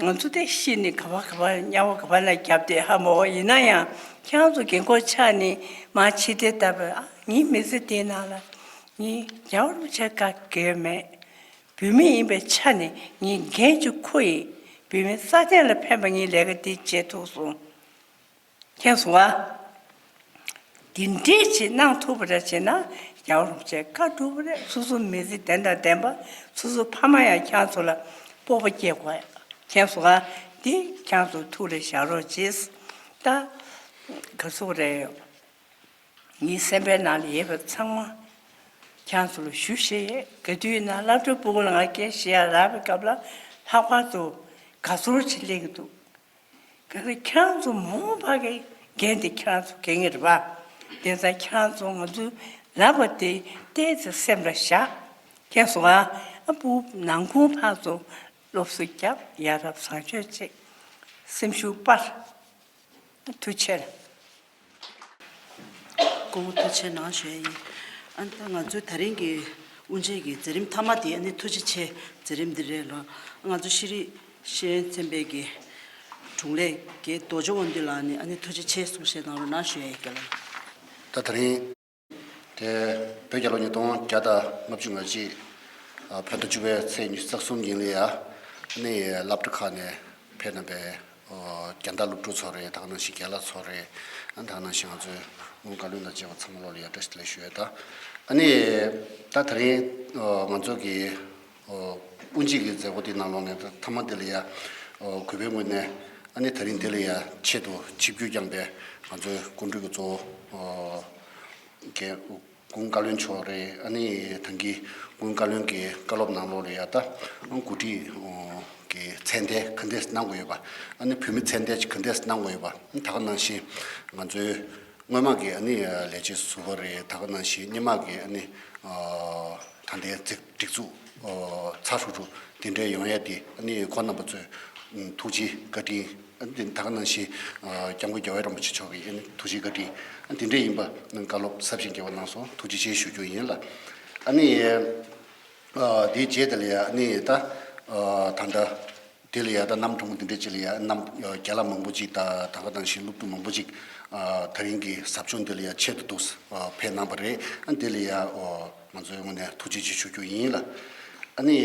ང་ཚོ་དེ་ཤི་ནས་ག་པ་ག་པ་དམྱལ་བ་ག་པ་ན་བརྒྱབ་དེ་ཧ་མ་གོ། ཡིན་ན་ཡང་ཁྱེད་རང་ཚོ་རྒན་གོག་ཆགས་ནས་མར་ཕྱི་བལྟས་བལྟས་པ། ཨ་ངའི་མི་ཚེ་འདིའི་ནང་ལ་ངས་རྒྱལ་བ་རིན་པོ་ཆེ་བཀའ་བརྒལ་མེད། བོད་མི་ཡིན་པའི་ཆ་ནས་ངས་འགན་ཅིག་འཁུར་ཡིན། བོད་མི་རྩ་དོན་ལ་ཕན་པ་ངའི་ལས་ཀ་འདི་བྱེད་ཐུབ་སོང་། མཁྱེན་སོང་ཨ། འདི་འདྲས་ཅིག་གནང་ཐུབ་པ་རེད་བྱས་ན་རྒྱལ་བ་རིན་པོ་ཆེ་བཀའ་སྒྲུབ་པ་རེད། སོ་སོ་མི་ཚེ་བདེན་དང་ལྡན་པ། སོ་སོ་ཕ་མ་ཡང་ཁྱེད་ཚོ་ལ་སྤོབས་པ་སྐྱེ་དགོས། མཁྱེན་སོང་ཨ། འདི་ཁྱེད་ཚོ་ཐུགས་ལ་བཞག་རོགས་གྱིས། ད་ག་ཚོད་རེད། ངའི་སེམས་པའི་ནང་ལ་ཡོད་པ་ཚང་མ་ཁྱེད་ཚོ་ལ་ཞུ་ཤེས་ཡོད། ག་དུས་ཡིན་ན་སློབ་གྲྭ་ཕྲུ་གུ་ལ་ང་སྐད་བཤད་ཡ་རག་པའི་སྐབས་ལ་ལྷག་པར་དུ་དགའ་ཚོར་ཅིག་སླེབས་ཀྱི་འདུག་གལ་སྲིད་ཁྱེད་རང་ཚོ་མ་འོངས་པ་གི་འགན་དེ་ཁྱེད་རང་ཚོ་འཁྱེར་གྱི་རེད་པ། དེ་ཙང་ཁྱེད་རང་ཚོ་ང་ཚོའི་ལབ་པ་དེ་ཏོག་ཙམ་སེམས་ལ་བཞག་མཁྱེན་སོང་ཨ། ཨ་ཕྲུ་གུ་ནང་ཁུལ་ཕར་ཚུར་སློབ་གསོ་རྒྱབ། ཡ་རབས་བཟང་སྤྱོད་བྱེད། སེམས་ཤུགས་སྤར། ཐུགས་རྗེ་ཆེ། སྐུ་ངོ་ཐུགས་རྗེ་ཆེ་གནང་ཞུ་ཡ་ཡིན། ཨ་ནི་ད་ང་ཚོའི་ད་རིང་གི་དབུ་འབྱེད་ཀྱི་མཛད་རིམ་མཐའ་མ་དེ་ཨ་ནི་ཐུགས་རྗེ་ཆེ་མཛད་རིམ་འདི་རེད་ལ། ང་ཚོ་ཤེས་རིག་ཤེས་ཡོན་ཚན་པའི་གི་དྲུང་ལས་ཀྱི་རྡོ་རྗེ་དབང་འདུས་ལགས་ནས་ཨ་ནི་ཐུགས་རྗེ་ཆེ་གསུང་བཤད་གནང་རོགས་གནང་ཞུ་ཡ་ཡིན། རྒན་ལགས། ད་ད་རིང་དེ་བོད་རྒྱལ་ལོ་ཉིས་སྟོང་བརྒྱ་དང་ལྔ་བཅུ་ང་གཅིག་ཨ་བོད་ཟླ་བཅུ་པའི་ཚེས་ཉི་ཤུ་རྩ་གསུམ་ཉིན་ལ་ཡ་ཨ་ནི་སློབ་གྲྭ་ཁག་ནས་ཕེབས་གནང་པའི་ཨོ་རྒན་བདག་སློབ་ཕྲུག་ཚོ་རེད། ད་ག་ནང་བཞིན་རྒན་ལགས་ཚོ་རེད། ཨ་ད་ག་ནང་བཞིན་ང་ཚོའི་དབུས་བཀའ་བློན་དང་བཅས་པ་ཚང་མ་ལོག་ལ་ཡ་བཀྲ་ཤིས་བདེ་ལེགས་ཞུ་ཡས་དང་། ཨ་ནི་ད་ད་རིང་ཨོ་ང་ཚོ་གི་ཨོ་དབུ་འབྱེད་ཀྱི་མཛད་སྒོ་དེ་ནང་ལོགས་ནས་ད་མཐའ་མ་དེ་ལ་ཡ་ཨོ་གུས་པའི་ངོས་ནས་ཨ་ནི་ད་རིང་དེ་ལ་ཡ་ཆེད་དུ་ཆིབས་བསྒྱུར་བསྐྱངས་པའི་ང་ཚོའི་སྐུ་མགྲོན་གྱི་གཙོ་བོ་ཨོ་རྒན་དབུས་བཀའ་བློན་མཆོག་རེད། ཨ་ནི་ད་གིན་དབུས་བཀའ་བློན་གྱི་བཀའ་སློབ་ནང་ལོགས་ལ་ཡ་ད་འགོ་ཁྲིད་ཀྱི་མཚན་གནས་ག་འདྲས་གནང་དགོས་ཡོད་པ། ཨ་ནི་བོད་མི་མཚན་གནས་ག་འདྲས་གནང་དགོས་ཡོད་པ། ད་ག་ནང་བཞིན་ང་ཚོའི་སྔོན་མ་གི་ཨ་ནི་ལས་བྱེད་ཟུར་པ་རེད། ད་ག་ནང་བཞིན་སྔོན་མ་གི་ཨ་ནི་ད་ལྟའི་སྒྲིག་སྒྲིག་འཛུགས་ཚགས་ཧྲུག་ཧྲུག་དེ་འདྲས་ཡོང་ཡ་དེ་ཨ་ནི་ཁོང་རྣམ་པ་ཚོས་ཐུགས་རྗེ་བཀའ་དྲིན། ཨ་ནི་ད་ག་ནང་བཞིན་ཨ་སྐྱབས་མགོན་རྒྱལ་བ་རིན་པོ་ཆེ་མཆོག་གི་ཨ་ནི་ཐུགས་རྗེ་བཀའ་དྲིན། ཨ་དེ་འདྲས་ཡིན་པ་བཀའ་སློབ་ཟབ་ཅིང་རྒྱས་པ་གནང་སོང་། ཐུགས་རྗེ་ཆེ་ཞུ་རྒྱུ་ཡིན་ལ། ཨ་ནི་ཨ་དེའི་རྗེས་དེ་ལ་ཡ་ཨ་ནི་ད་ཨ་ད་ལྟ་དེ་ལ་ཡ་ད་གནམ་གྲུ་མོ་དེ་འདྲས་ཅིག་ལ་ཡ་གནམ་རྒན་ལགས་མང་པོ་ཅིག་ད་ད་ག་ནང་བཞིན་སློབ་ཕྲུག་མང་པོ་ཅིག་ཨ་ད་རིང་གི་ཟབ་སྦྱོང་དེ་ལ་ཡ་ཆེད་དུ་འདུག་ཨ་ཕེབས་གནང་བ་རེད། ཨ་དེ་ལ་ཡ་ཨོ། ང་ཚོའི་ངོས་ནས་ཐུགས་རྗེ་ཆེ་ཞུ་རྒྱུ་ཡིན་ལ། ཨ་ནི་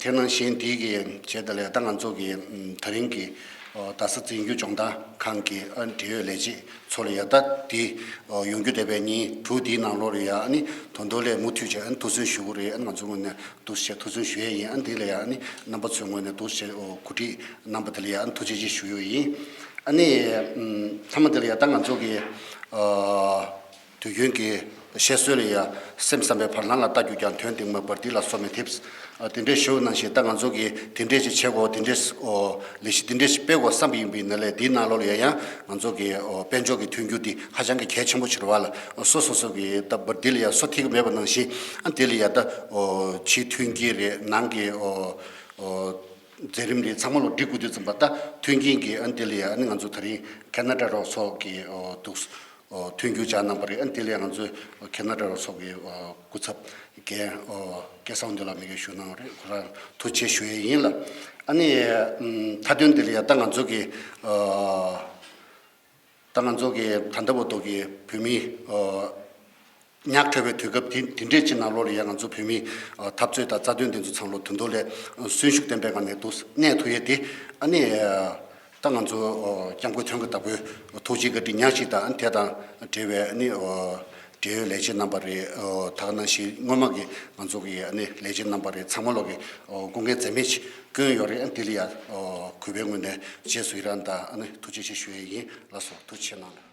དེ་ནང་བཞིན་དེའི་གི་བྱས་ད་ལས་ད་ང་ཚོ་གི་ད་རིང་གི་རྡ་ས་འཛིན་སྐྱོང་ལྗོངས་བདག་ཁང་གི་ཨ་འབྲེལ་ཡོད་ལས་བྱེད་ཚོ་ལ་ཡ་ད་དེ་ཡོང་རྒྱུ་བསྡད་པའི་ཉིན་དྲུག་དེའི་ནང་ལོགས་ལ་ཡ་ཨ་ནི་ད་དུང་ལས་མུ་མཐུད་བྱས་ཨ་ནི་ཐུགས་སུན་ཞུ་གི་རེད། ཨ་ནི་ང་ཚོའི་ངོས་ནས་འདུག་སེ་བྱས་ཐུགས་སུན་ཞུ་ཡས་ཡིན། ཨ་ནི་དེ་ལ་ཡ་ཨ་ནི་རྣམ་པ་ཚོའི་ངོས་ནས་འདུག་སེ་བྱས་གོ་སྒྲིག་གནང་པ་དེ་ལ་ཡ་ཨ་ནི་ཐུགས་རྗེ་ཆེ་ཞུ་ཡོད་ཡིན། ཨ་ནི་མཐའ་མ་དེ་ལ་ཡ་ད་ང་ཚོ་གི་དུས་རྒྱུན་གྱི་བཤད་སྲོལ་ལ་ཡ་སེམས་ཙམ་པའི་བར་སྣང་ལ་ལྟ་རྒྱུ་ཀྱང་དོན་འདི་མ་པར་འདི་ལ་སོ་མི་ཐེབས། དེ་འདྲའི་ཞུ་ནང་བཞིན་ད་ང་ཚོ་གིས་དེ་འདྲས་ཅིག་བྱེད་དགོས། དེ་འདྲས་ལས་གཞི་དེ་འདྲས་ཅིག་སྤེལ་དགོས་བསམ་པ་ཡིན་པའི་ན་ལས་འདིའི་ནང་ལོགས་ལ་ཡ་ཡང་ང་ཚོ་གི་དཔལ་འབྱོར་གྱི་མཐུན་འགྱུར་འདི་ཧ་ཅང་གི་གལ་ཆེན་པོ་ཆེ་རེད་བ་ལ། སོ་སོ་སོ་གི་ད་བར་འདི་ལ་ཡ་སོ་ཐིག་མེད་པ་ནང་བཞིན་ཨ་འདི་ལ་ཡ་ད་ཕྱིའི་མཐུན་རྐྱེན་རེད། ནང་གི་མཛད་རིམ་རེད། ཚང་མ་ལོ་སྒྲིག་དགོས་དུས་ཙམ་པ་ད་མཐུན་རྐྱེན་གྱི་ཨ་འདི་ལ་ཡ་ཨ་ནི་ང་ཚོ་ད་རིང་ཁེ་ན་ཌ་རོགས་ཚོགས་ཀྱི་འདུག་མཐུན་འགྱུར་བྱ་གནང་པ་རེད། ཨ་དེ་ལ་ང་ཚོས་ཁེ་ན་ཌ་རོགས་ཚོགས་ཀྱི་སྐུ་ཚབ་རྒན་སྐལ་བཟང་འདུས་ལགས་མི་གིས་ཞུ་གནང་བ་རེད། ཁོ་རང་ཐུགས་རྗེ་ཆེ་ཞུ་ཡས་ཡིན་ལ། ཨ་ནི་མཐའ་དོན་དེ་ལ་ཡ་ད་ང་ཚོ་གི་ད་ང་ཚོ་གི་ད་ལྟ་བར་དུ་གི་བོད་མི་ཉག་ཕྲ་བའི་དུས་སྐབས་དེ་དེ་འདྲས་ཅིག་ནང་ལོགས་ལ་ཡ་ང་ཚོ་བོད་མི་འཐབ་རྩོད་དང་རྩ་དོན་དེ་ཚོ་ཚང་ལོ་དོན་དུ་ལས་གསོན་ཤུགས་ལྡན་པའི་ངང་ནས་འདུག་གནས་ཐུབ་ཡས་དེ་ཨ་ནི། ད་ང་ཚོ་སྐྱབས་མགོན་ཐོན་ཁུལ་བདག་པོའི་ཐུགས་རྗེ་བཀའ་དྲིན་ཉག་གཅིག་དང་དེ་དང་འབྲེལ་བའི་ནི་འབྲེལ་ཡོད་ལས་བྱེད་རྣམ་པ་རེད། ད་ག་ནང་བཞིན་སྔོན་མ་གི་ང་ཚོ་གི་ནི་ལས་བྱེད་རྣམ་པ་རེད། ཚང་མ་ལོག་གི་སྐུ་འགན་འཛེམས་མེད་ཅིག་བསྐྱོན་ཡོད་རེད། དེ་ལ་ཡ་གུས་པའི་ངོས་ནས་རྗེས་སུ་ཡི་རང་དང་ཐུགས་རྗེ་ཆེ་ཞུ་ཡས་ཡིན། ལགས་སོ། ཐུགས་རྗེ་ཆེ་གནང་།